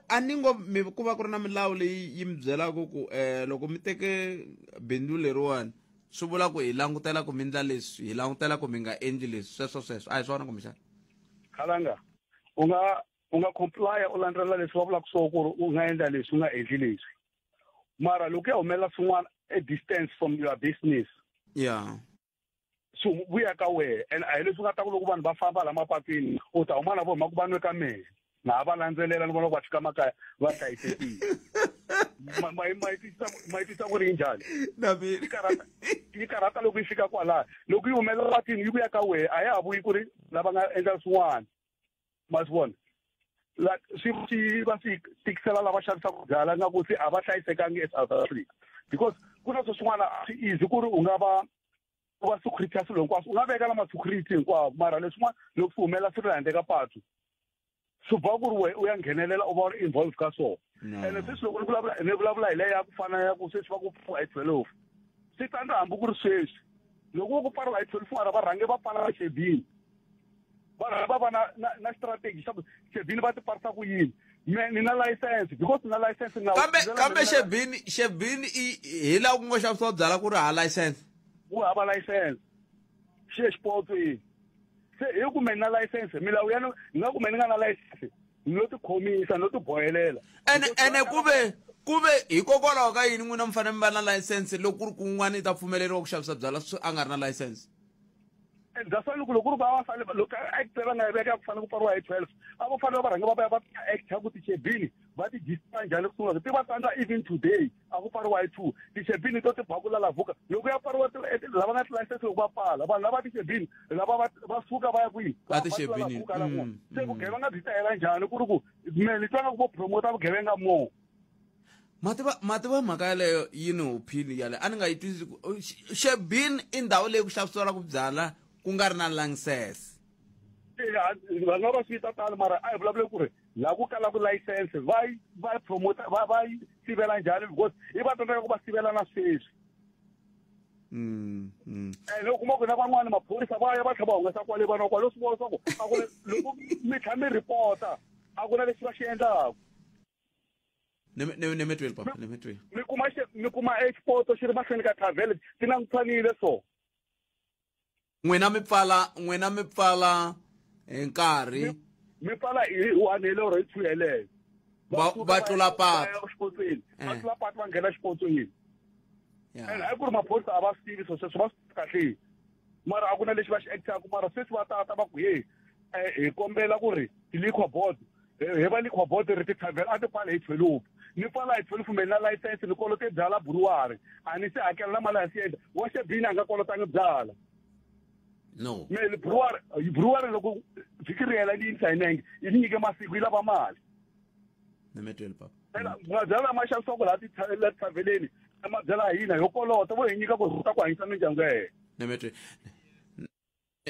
a ni ngo mi ku va ku ri na milawu leyi yi mi byelaka ku loko mi teke bindzu leriwani swi vula ku hi langutela ku mi endla leswi, hi langutela ku mi nga endli leswi, sweswo sweswo a hi swona kumbexana? Khalanga, u nga comply u landzelela leswi va vulaka swona ku ri u nga endla leswi, u nga endli leswi. Mara loko ya humelela swin'wana a distance from your business. So vuya ka wehe, and a hi leswi nga ta ku loko vanhu va famba la mapatwini u ta huma na vo mhaka va nwe ka mehe. Na va landzelela ni vona ku va fika makaya va hlayisekile. Ma yi tisa ku ri njhani? Yi karhata loko yi fika kwalaya. Loko yi humelela patwini yi vuya ka wehe, a ya ha vuyi ku ri lava nga endla swin'wana. Ma swi vona? La swi va swi tikisela lava xavisaka byala nga ku se a va hlayisekangi eSouth Africa. Because ku na swin'wana swi easy ku ri u nga va u va security ya swilo hinkwaswo, u nga veka na ma-security hinkwavo, mara leswin'wana loko swi humelela swi ri handle ka patu swi boha ku ri wena u ya nghenelela u va u ri involved ka swona. Ene sweswi loko ni vulavula hi leyi ya ku fana ya ku sweswi va ku pfariwa hi 12, swi tsandza hambi ku ri sweswi loko ku pfariwa hi 12 mara va rhange va pfala xebini, va rhange va va na strategy xa ku xebini va ti pfarisa ku yini. Me ni na license, because ni na license na Kambe xebini i hi laha ku nga xavisiwa byala ku ri ha license. Ku hava license. Xi xipotsweni. Se hi ku me ni na license, milawu ya ni nga ku me ni nga na license, ni lo tikhomisa, ni lo tibohelela. Ene kuve hikokwalaho ka yini n'wina mi fanele mi va na license loko ku ri kun'wana yi ta pfumeleriwa ku xavisa byala swi a nga ri na license? And that's why loko loko ku ri va fanele loko act va nga yi veka ku fanele ku pfariwa hi 12, a va fanele va rhanga va vuya va act ya ku tixebini va ti jisa njhani ku sungula ti va tsandza even today a ku pfariwa hi 2 tixebini to ti bakula la vuka loko ya pfariwa lava nga ti-license loko va pfala vanhu lava tixebini lava va suka va ya kwihi? Va tixebini. Se vugevenga byi ta hela njhani ku ri ku me ni twa nga ku vo promota vugevenga more? Mativa mhaka yaleyo yi ni huphile yaleyo a ni nga yi twisisi ku xebini i ndhawu leyi ku xavisiwaka byala ku nga ri na license. Va nga va swi vita tano, mara a hi vulavule ku ri laha ku kalaka license va yi va promota va yi sivela njhani, because i va tsandzeka ku va sivela na sweswi. Ene u kuma ku na van'wani maphorisa va ya va tlhela va humesa kwale vana kwale, swi vona swa ku a ku loko mi tlhela mi report-a a ku na lexi va xi endlaka. Ne mi twile papa, ne mi twile. Mi kuma mi kuma exipoto xi ri mahlweni ka thavhele ti langutisanile so. N'wina mi pfala hi nkarhi. Mi pfala hi 1 yeleyo or hi 2 yeleyo. Va tlula patu. Xipotsweni. Va tlula patu va nghena xipotsweni. And a ku ri maphorisa a va swi tivi sweswo, va swi kahle. Mara a ku na lexi va xi endlaka, mara sweswi va tata va ku hey, hi kombela ku ri ti-liquor board, hi va liquor board ri ti-tavern a ti pfala hi 12. Ni pfala hi 12 me na license ni kolote byala brewery. A ni se hakela na mali ya si endla. Wa xebini a nga kolotangi byala. No. Me brewery loko vhiki ri hela ni yimisa hi nenge, yi ni nyike masiku yi lava mali. Ni mi twile papa. Phela mabyala lama xavisiwaka laha tithaveleni, i mabyala ya hina yo kolota, vo hi nyika ku hi kota ku hanyisa mindyangu ya hina. Ni mi twile.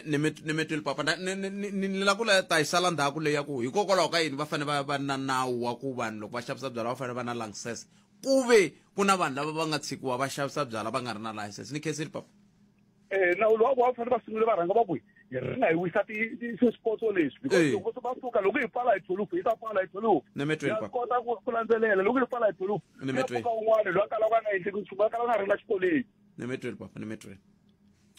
Ni mi twile papa. Ni la ku la ta yi sala ndzhaku leyi ya ku hikokwalaho ka yini va fanele va va na nawu wa ku vanhu loko va xavisa byala va fanele va na license, ku ve ku na vanhu lava va nga tshikiwa va xavisa byala va nga ri na license. Ni khensile papa. Nawu lowu va fanele va sungule va rhanga va ku hi ringa hi wisa swipotso leswi, because loko va suka loko hi pfala hi 12 hi ta pfala hi 12. Ni mi twile, Ya papa. kota ku landzelela loko hi pfala hi 12. Ni mi twile. Ka un'wana loyi a kalaka a nga endleki nchumu, a kalaka a nga ri na xikolweni. Ni mi twile, papa, ni mi twile.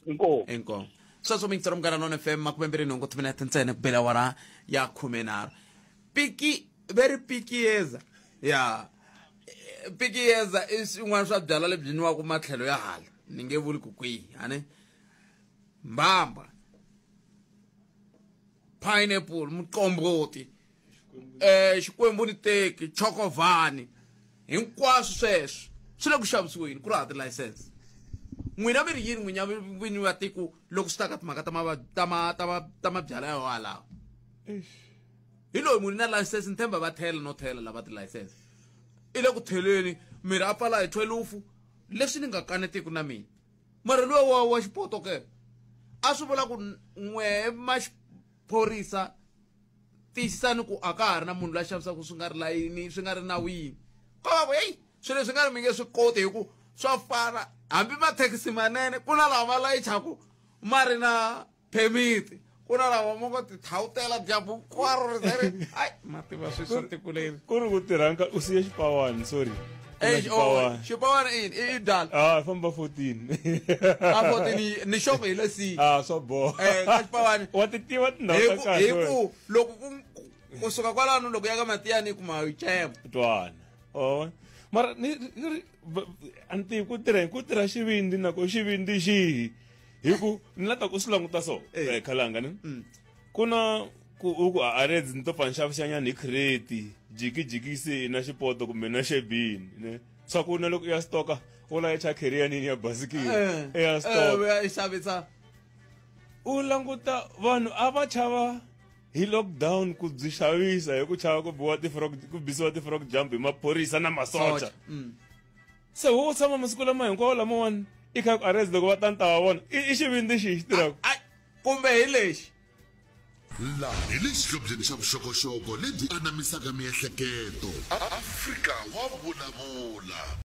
Inkomu. Inkomu. Sweswo mi yingisela Munghana Lonene FM 28 timinete ntsena ku bela awara ya 13. Piki ve ri pikiyeza. Ya. Pikiyeza i swin'wana swa byalwa lebyi nwiwaka matlhelo ya hala. Ni nge vuli ku kwihi, ane. Mbamba. Pineapple, muqombhoti. Xikwembu ni teki, chokovani. Hinkwaswo sweswo swi le ku xavisiweni ku ri hava tilayisense. N'wina mi ri yini n'wina vinyi va tiko loko swi ta ka timhaka ta ta ma ta ma ta mabyalwa ya walawo? Hi loyi munhu na license ni themba va thela no thela lava tilayisense. I le ku theleni miri a pfala hi 12 leswi ni nga kanetiku na mina. Mara luwa wa xipoto ke a swi vula ku n'we maxiphorisa tiyisisani ku a ka ha ri na munhu loyi a xavisaka swi nga ri layini swi nga ri nawini. Ko va ku heyi swilo leswi nga ri mi nge swi koti hi ku swa fana hambi mathekisi manene ku na lava layichaku ma ri na permit ku na lava mo ngo tithawutela dyambu hinkwaro ri ze ri ai ma tiva swi swa tiko leri ku ri ku tirha nka u siye xipawani sorry oh, xipawani i yini i dala ah famba 14 a 14 ni xoko hi le si ah swa boha eh ka xipawani wa ti tiva tindhawu ta kahle hi ku loko ku kusuka kwalano loko ya ka matiyani kuma yi cema twana oh mara ni a ni tivi ku tirha ku tirha xivindzi na ku xivindzi xihi hi ku ni la ta ku swi languta so eh. Khalanga ni mm. ku na ku u ku a redzi ni to pfa ni xavisanyana hi crate jiki jikisi na xipoto kumbe na xebini ne swa ku na loko u ya stoka u layicha carrier nini ya basikiri eh. i ya stoka i xavisa u languta vanhu a va chava hi lockdown ku byi xavisa hi ku chava ku biwa ti-frog ku bisiwa ti-frog jump hi maphorisa na masocha mm. se wo tshama masiku lama hinkwawo lamawani i kha ku arrest loko va ta ni ta va vona i xivindzi xihi xi tirhaka kumbe hi lexi Laha hi le xihlobyeni xa vuxokoxoko lebyi anamisaka miehleketo. Afrika wa vulavula.